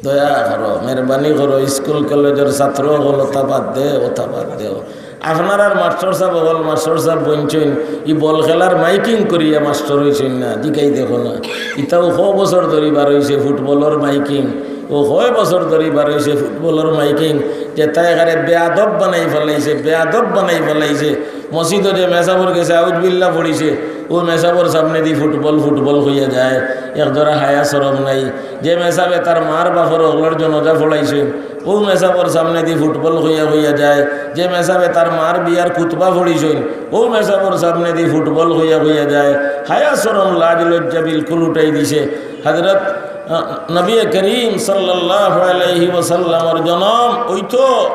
দয়া করো, মেহরবানি করো, স্কুল কলেজর ছাত্র অকল, ওটা বাদ দেও, ওটা বাদ দেও। আপনারার মাস্টর সাব অকল, মাস্টর সাব বনছইন, ই বল খেলার মাইকিং করিয়া মাস্টর অইছইন না, জিকাই দেখো না। ইতাও ক বছর ধরি বার অইছে ফুটবলর মাইকিং, ও কয় বছর ধরি বার অইছে ফুটবলর মাইকিং। যেতায় একেবারে বেয়াদব বানাই ফালাইছে, বেয়াদব বানাই ফালাইছে। মসজিদো যে মেসাবর গেছে আউজবিল্লা পড়িছে, অউ মেসাবর সামনেদি ফুটবল ফুটবল কইয়া যায়, একজরা হায়া শরম নাই। যে মেসাবে তার মার বাফর অকলর জনাজা পড়াইছে, অউ মেসাবর সামনেদি ফুটবল কইয়া কইয়া যায়। যে মেসাবে তার মার বিয়ার খুতবা পড়িছইন, অউ মেসাবর সামনেদি ফুটবল কইয়া কইয়া যায়। হায়া শরম লাজ লজ্জা বিলকুল উঠাই দিছে। হযরত, আ, নবী করিম সাল্লাল্লাহু আলাইহি ওয়াসাল্লামর জনম অইতো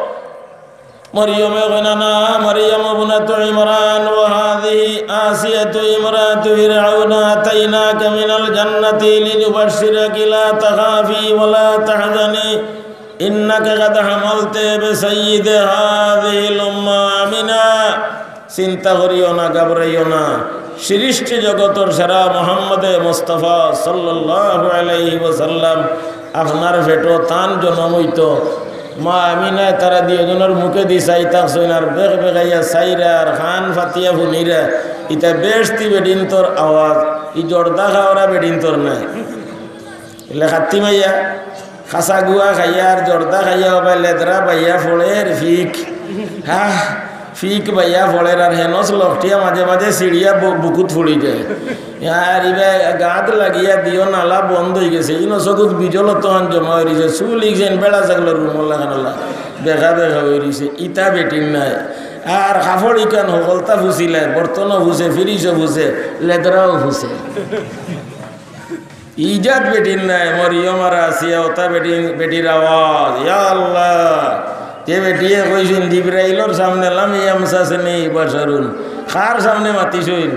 মরিয়মে কইন, "أنا مريم ابنة عمران وهذه آسية امرأة فرعون أتيناك من الجنة لنبشرك لا تخافي ولا تحزني إنك قد حملت بسيد هذه الأمة آمنة।" চিন্তা করিও না, ঘাবড়াইও না। সৃষ্টি জগতর সেরা মোহাম্মদে মোস্তফা সাল্লাল্লাহু আলাইহি ওয়াসাল্লাম আপনার পেটো তান জনম অইতো। মা আমিনায় তারা দুইওজনর মুখেদি চাই থাকছইন, আর বেগ বেগাইয়া চাইরা আর কান ফাতিয়া হুনিরা, ইতা বেহেশতি বেটিন্তর আওয়াজ, ই জর্দা খাওরা বেটিন্তর নায়। ইলা খাত্তি মাইয়া, খাসা গুয়া খাইয়া আর জর্দা খাইয়া অবায় লেদরা বাইয়া ফড়ের ফিক। হা, ফিক বাইয়া ফড়ের আর হেনস লকটিয়া মাঝে মাঝে ছিড়িয়া বু-, বুকুত ফুড়ি যায়। আর ইবা গাত লাগিয়া দিও নালা বন্ধ অইগেছে। ইনো চকুত বিজল অতখান জমা অইরিছে। চুল ইগছেন বেড়া ছাগলর রুমর লাখান অলা। বেকা বেকা অইরিছে। ইতা বেটির নায়। আর কাপড় ইখান হকলতা ফুছিলায়, বর্তনও ফুছে, ফিরিশও ফুছে, লেদরাও ফুছে। ইজাত বেটির নায়, মরিয়ম আর আসিয়া, অতা বেটি, বেটির আওয়াজ। ইয়া আল্লাহ, যে বেটিয়ে কইছইন জিব্রাইলর সামনে, "লাম ইয়ামসাসনি বাশারুন।" কার সামনে মাতিছইন?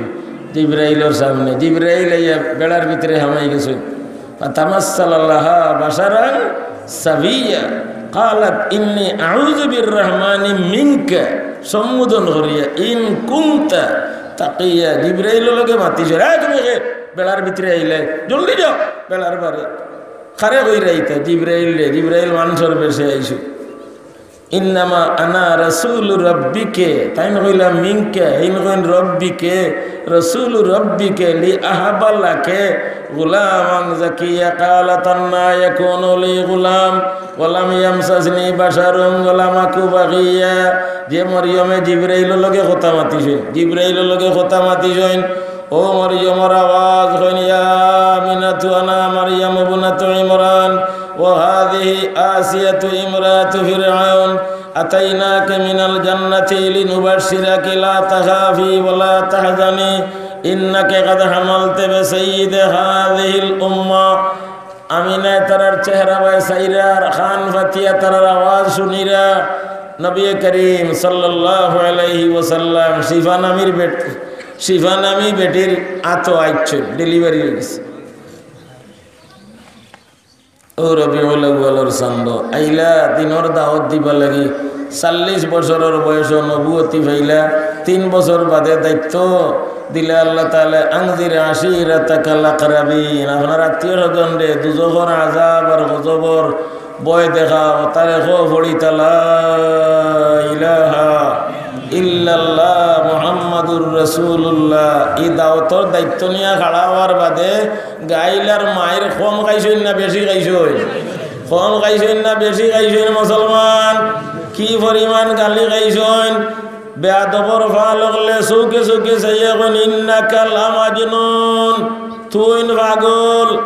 জিব্রাইলর সামনে। জিব্রাইল আইয়া বেড়ার ভিতরে হামাই গেছইন। "ফাতামাসসালা লাহা বাশারান সাবিয়্যা। ক্বালাত ইন্নী আউযু বির রহমানি মিনকা।" সম্বোধন করিয়া, "ইন কুনতা তাকিয়্যা।" জিব্রাইলর লগে মাতিছইন, "এ, তুমি কে?" বেড়ার ভিতরে আইলে, "জলদি যাও বেড়ার বারে।" কারে কইরা ইতা? জিব্রাইলরে। জিব্রাইল মানষর বেশে আইছে। "ইন্নামা আনা রাসূলু রাব্বিকে।" তাইন কইলা, "মিনকে।" এইন কইন, "রব্বিকে, রাসূলু রাব্বিকে, লি আহাবা লাকে গুলামান জাকিয়্যা।" ক্বালাত, "আন্না ইয়াকুনু লি গুলাম ওয়া লাম ইয়ামসাসনি বাশারুন ওয়া লাম আকু বাগিয়্যা।" যে মরিয়মে জিব্রাইলর লগে কথা মাতিছইন, জিব্রাইলর লগে কথা মাতিছইন, ও মরিয়মর আওয়াজ কইন, "ইয়া আমিনাতু আনা মারইয়ামু ইবনাতু ইমরান ওয়া হাযিহি আসিয়াতু ইমরাতু ফিরআউন আতাইনাকা মিনাল জান্নাতি লিনুবাশশিরাকি লা তাখাফি ওয়া লা তাহজানি ইন্নাকি কাদ হামালতি বিসাইয়্যিদি হাযিহিল উম্মাহ।" আমিনায় তারার চেহারা বায় চাইরা আর কান ফাতিয়া তারার আওয়াজ হুনিরা নবী করিম সাল্লাল্লাহু আলাইহি ওয়াসাল্লাম শিফা নামীর বেট-, শিফা নামী বেটির আতো আইছইন, ডেলিভারি অইগেছে। ও রবিউল আউয়ালর চান্দ আইলা দিনর দাওয়াত দিবার লাগি, চল্লিশ বছরর বয়সো নবুয়তি পাইলা, তিন বছর বাদে দায়িত্ব দিলা আল্লাহ তাআলায়, "আনজির আশিরাতাকাল আকরাবিন", আপনার আত্মীয় স্বজনরে দুজখর আযাব আর গজবর ভয় দেখাও, তারে কও পড়িতা লা ইলাহা ইল্লাল্লাহ মুহাম্মাদুর রাসূলুল্লাহ। ই দাওয়াতর দায়িত্ব নিয়া খাড়া অওয়ার বাদে গাইল আর মাইর কম খাইছইন না বেশি খাইছইন? কম খাইছইন না বেশি খাইছইন মুসলমান? কি পরিমাণ গালি খাইছইন? বেয়াদবর ফাল অকলে চউখে চউখে চাইয়া কইন, "ইন্নাকা লামাজনুন, তুইন পাগল।"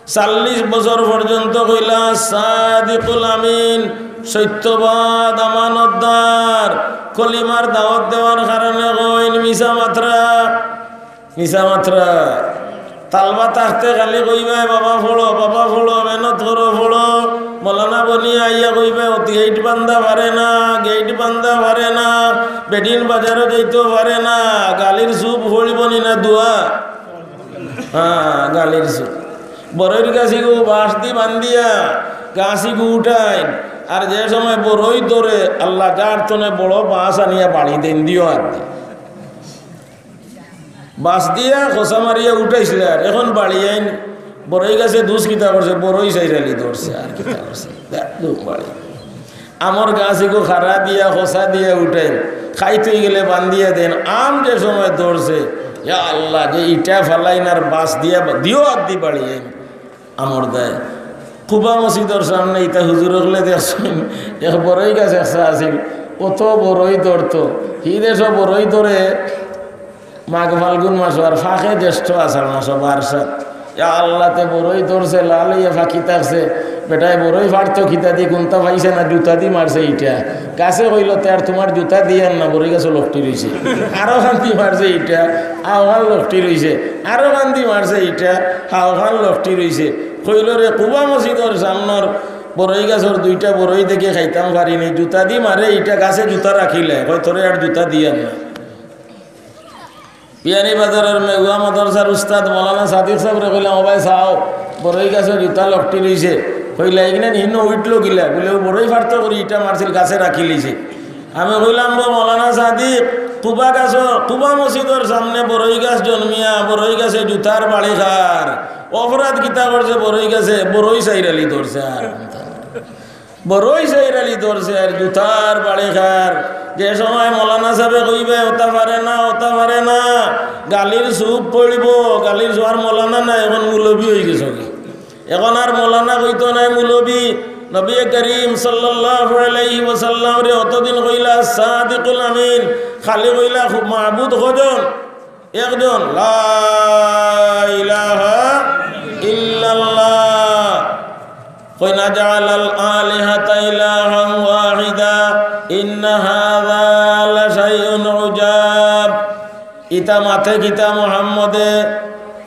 চল্লিশ বছর পর্যন্ত কইলা, "সাদিকুল আমিন, সত্যবাদ, আমানতদার।" কলিমার দাওয়াত দেওয়ার কারণে কইন, মিছা মাতরা। মিছা মাতরা। তালবা থাকতে খালি কইবায়, "বাবা পড়ো, বাবা পড়ো, মেহনত করো, পড়ো।" মৌলানা বনিয়া আইয়া কইবায়, "অতি গেইট বান্ধা পারে না, গেইট বান্ধা পারে না, বেটিন বাজারো যাইতো পারে না, গালির চুপ পড়িবনি না দোয়া?" হ্যাঁ, গালির চুপ। বড়ইর গাছিগু বাঁশ দি বান্ধিয়া গাছিগু উঠাইন, আর যে সময় বড়ই ধরে, আল্লাহ গার তনে বড় বাঁশ আনিয়া বাড়ি দেইন, দিও আর দি। বাঁশ দিয়া খোসা মারিয়া উঠাইছলা, আর এখন বাড়ি আইন, বড়ই গাছে দুষ কিতা করছে, বড়ই চাইরালি ধরছে, আর কিতা করছে, দেখ, দুখ বাড়ি। আমর গাছিগু খাড়া দিয়া, খোসা দিয়া উঠাইন, খাইত অইগেলে বান্ধিয়া দেইন, আম যে সময় ধরছে, ইয়া আল্লাহ, যে ইটা ফালাইন আর বাঁশ দিয়া বা-, দিও আর দি বাড়ি আইন, আমর দায়। কুবা মসজিদর সামনে ইতা হুজুর অকলে দেখছইন, এক বড়ই গাছ একছা আছিল, অত বড়ই ধরতো। হি দেশো বড়ই ধরে মাঘ ফাল্গুন মাসো, আর ফাঁকে জ্যেষ্ঠ আষাঢ় মাসো, বারসাত। ইয়া আল্লাহ, তে বড়ই ধরছে, লাল অইয়া ফাকি থাকছে। বেটায় বড়ই ফাড়তো কিতা দি, কুন্তা পাইছে না, জুতা দি মারছে ইটা। গাছে কইলো, "তে আর তুমার জুতা দিয়ার না, বড়ই গাছো লটকি রইছে।" আরো কান্দি মারছে ইটা, হাওখান লটকি রইছে। আরো কান্দি মারছে ইটা, হাওখান লটকি রইছে। কইলো, "রে, কুবা মসজিদর সামনর বড়ই গাছর দুইটা বড়ই দেখি খাইতাম পারিনি, জুতা দি মারে ইটা, গাছে জুতা রাখিলে, কয়, 'তোরে আর জুতা দিয়ার না।'" বিয়ানীবাজারর মেগুয়া মাদ্রাসার উস্তাদ মৌলানা সাদিক সাবরে কইলাম, "ও ভাই, চাও, বড়ই গাছো জুতা লটকি রইছে।" কইলা, "ইগিনা নি হিনো উঠলো কিলা?" বুলে, "ও বড়ই ফাড়তো করি ইটা মারছিল, গাছে রাখিলিছে।" আমি কইলাম, "গো মৌলানা সাদিক, কুবা গাছো, কুবা মসজিদর সামনে বড়ই গাছ জন্মিয়া, বড়ই গাছে জুতার বাড়ি খার। অপরাধ কিতা করছে বড়ই গাছে? বড়ই চাইরালি ধরছে আর।" বড়ই চাইরালি ধরছে আর জুতার বাড়ি খার। যে সময় মৌলানা সাবে কইবে, "ওটা পারে না, ওটা পারে না", গালির চুপ পড়িবো, গালির চুপ। আর মৌলানা না, এখন মৌলবি অইগেছে কি? এখন আর মৌলানা কইতো নায়, মৌলবি। নবী করিম সাল্লাল্লাহু আলাইহি ওয়াসাল্লামরে অতদিন কইলা সাদিকুল আমিন, খালি কইলা খুব মাবুদ কয়জন? একজন, লা ইলাহা ইল্লাল্লাহ। কইন, "আজাআলাল আলিহাতা ইলাহান ওয়াহিদা, ইন্না হাযা লাশাইউন উজাব।" ইতা মাতে কিতা মুহাম্মদে?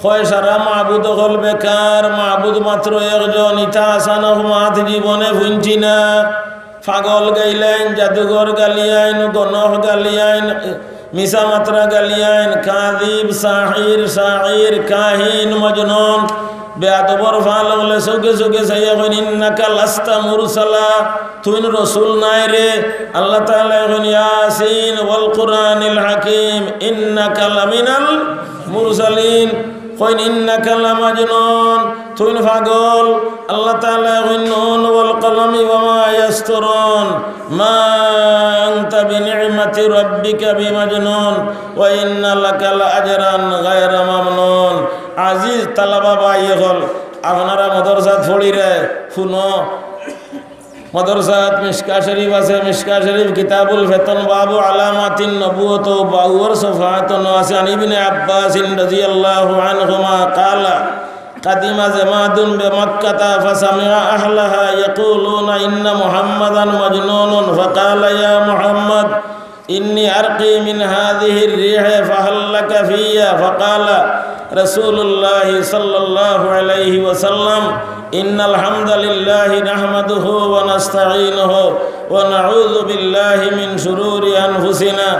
কয়, "সারা মাবুদ অকল বেকার, মাবুদ মাত্র একজন।" ইতা আসান মাত জীবনে হুনছি না। পাগল গাইলাইন, জাদুঘর গালিয়াইন, গণক গালিয়াইন, মিছা মাতরা গালিয়াইন, কাযিব, সাহির, শাইর, কাহিন, মজনুন। বেয়াদবর ফাল অকলে চউখে চউখে চাইয়া কইন, "ইন্নাকা লাস্তা মুরসালা, তুইন রসুল নায় রে।" আল্লাহ তাআলায় কইন, "ইয়াসিন ওয়াল কুরআনিল হাকিম, ইন্নাকা লামিনাল মুরসালিন।" কইন, "ইন্নাকা লামাজনুন, তুইন পাগল।" আল্লাহ তাআলায় কইন, "নুন ওয়াল কলামি ওয়া মা ইয়াসতুরুন, মা আনতা বিনি'মাতি রাব্বিকা বিমাজনুন, ওয়া ইন্না লাকা লাআজরান গায়রা মামনুন।" আজিজ তালাবা ভাই অকল, আপনারা মাদ্রাসাত পড়িরে, হুনো, মাদ্রাসাত মিশকা শরীফ আছে, মিশকা শরীফ কিতাবুল ফিতন, বাবু আলামাতিন নবুয়ত, বাউর সফাত আছে, আন ইবনে আব্বাসিন রাদিয়াল্লাহু আনহুমা ক্বালা, قدم زماد بمكة فسمع أهلها يقولون إن محمدا مجنون فقال يا محمد إني أرقي من هذه الريح فهل لك في؟ فقال رسول الله صلى الله عليه وسلم إن الحمد لله نحمده ونستعينه ونعوذ بالله من شرور أنفسنا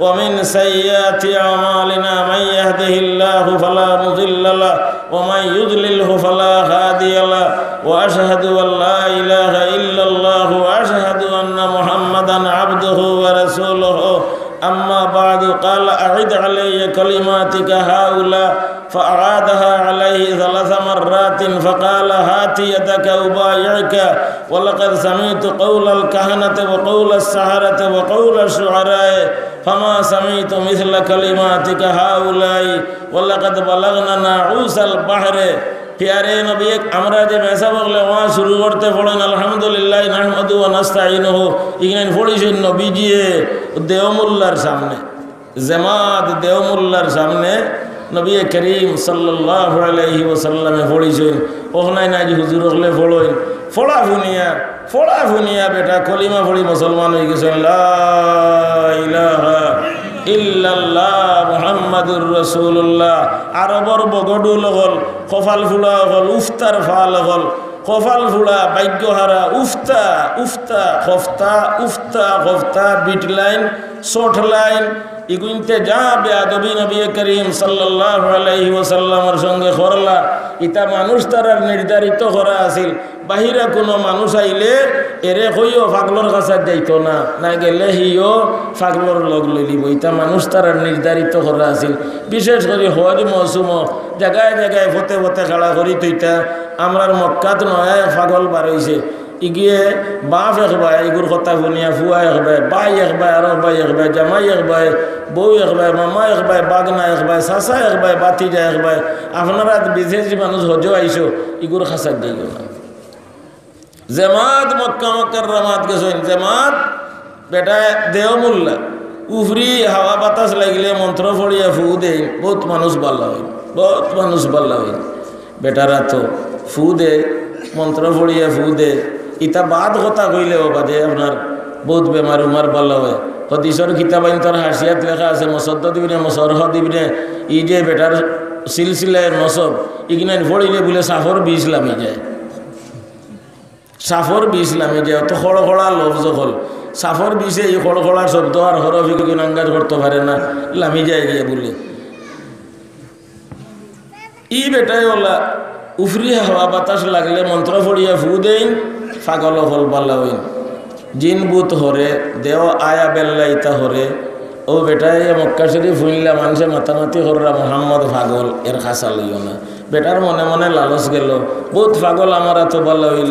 ومن سيئات أعمالنا، من يهده الله فلا مضل له ومن يضلله فلا هادي له، وأشهد أن لا إله إلا الله وأشهد أن محمدا عبده ورسوله. أما بعد، قال أعد علي كلماتك هؤلاء، فأعادها عليه ثلاث مرات فقال هات يدك أبايعك، ولقد سمعت قول الكهنة وقول السحرة وقول الشعراء فما سمعت مثل كلماتك هؤلاء ولقد بلغنا ناعوس البحر। পিয়ারে নবী, আমরা যে মেসাব অকলে ওয়াজ শুরু করতে পড়ইন, আলহামদুলিল্লাহ নাহমাদু ওয়া নাস্তাইনুহু, ইখান পড়ছইন নবীজিয়ে দেওমুল্লার সামনে, জমাদ দেওমুল্লার সামনে নবী করিম সাল্লাল্লাহু আলাইহি ওয়াসাল্লামে পড়ছইন। অখনাইন আজি হুজুর অকলে পড়ইন, পড়া হুনিয়া, পড়া হুনিয়া বেটা কলিমা পড়ি মুসলমান অইগেছইন। লা ইলাহা ইল্লাল্লাহ মুহাম্মাদুর রাসূলুল্লাহ। আরবর বগডুল অকল, কপাল ফুড়া অকল, উফতার ফাল অকল, কপাল ফুড়া, ভাগ্যহারা, উফতা, উফতা, খফতা, উফতা, খফতা, বিট লাইন, শর্ট লাইন, ইগুইন্তে যা বেয়াদবি নবী করিম সাল্লাল্লাহু আলাইহি ওয়াসাল্লামর সঙ্গে করলা, ইতা মানুষ তারার নির্ধারিত করা আছিল। বাহিরা কুনু মানুষ আইলে এরে কইও পাগলর কাছাত যাইতো না, না গেলে হিও পাগলর লগ লইলিবো। ইতা মানুষ তারার নির্ধারিত করা আছিল। বিশেষ করি হজ মৌসুমো জাগায় জাগায় ফতে ফতে খাড়া করি থইতা। আমরার মক্কাত নয়া এক পাগল বার অইছে। ইগিয়ে বাপ একবায়, ইগুর কথা হুনিয়া ফুয়া একবায়, ভাই একবায়, আরক ভাই একবায়, জামাই একবায়, বউ একবায়, মামা একবায়, বাগনা একবায়, চাচা একবায়, বাতিজা একবায়। আপনারা বিদেশি মানুষ হজো আইছো, ইগুর কাছাত যাইও না। জেমাত মক্কা মুকাররমাত গেছইন, জেমাত বেটায় দেও মুল্লা। উফরি হাওয়া বাতাস লাগিলে মন্ত্র পড়িয়া ফু দেইন, বউত মানুষ বালা অইন, বউত মানুষ বালা অইন। বেটারা তো ফু দে, মন্ত্র পড়িয়া ফু দে। ইতা বাদ কথা কইলে ও বাদে আপনার বউত বেমার উমার বালা অয়। হদিসর কিতাবাইন্তর হাশিয়াত লেখা আছে, মুসাদ্দাদ ইবনে মুসরহদ ইবনে, ই যে বেটার সিলসিলায়ে নসব, ইগিনাইন পড়িলে বুলে সাফর বিষ লামি যায়। সাফর বিষ লামি যায়, অত খড়খড়া লফজ অকল। সাফর বিষে ই খড়খড়া শব্দ আর হরফ ইগুন আন্দাজ করতো পারে না, লামি যায় গিয়া বুলে। ই বেটায় অলা উফরি হাওয়া বাতাস লাগলে মন্ত্র পড়িয়া ফু দেইন, পাগল অকল বালা অইন। জিন ভূত হরে, দেও আয়া বেল্লা ইতা হরে। ও বেটায় মক্কা শরীফ হুনলা মানষে মাতামাতি কররা মুহাম্মদ পাগল, এর খাসা লইও না। বেটার মনে মনে লালচ গেল, বউত পাগল আমার আতো বালা অইল।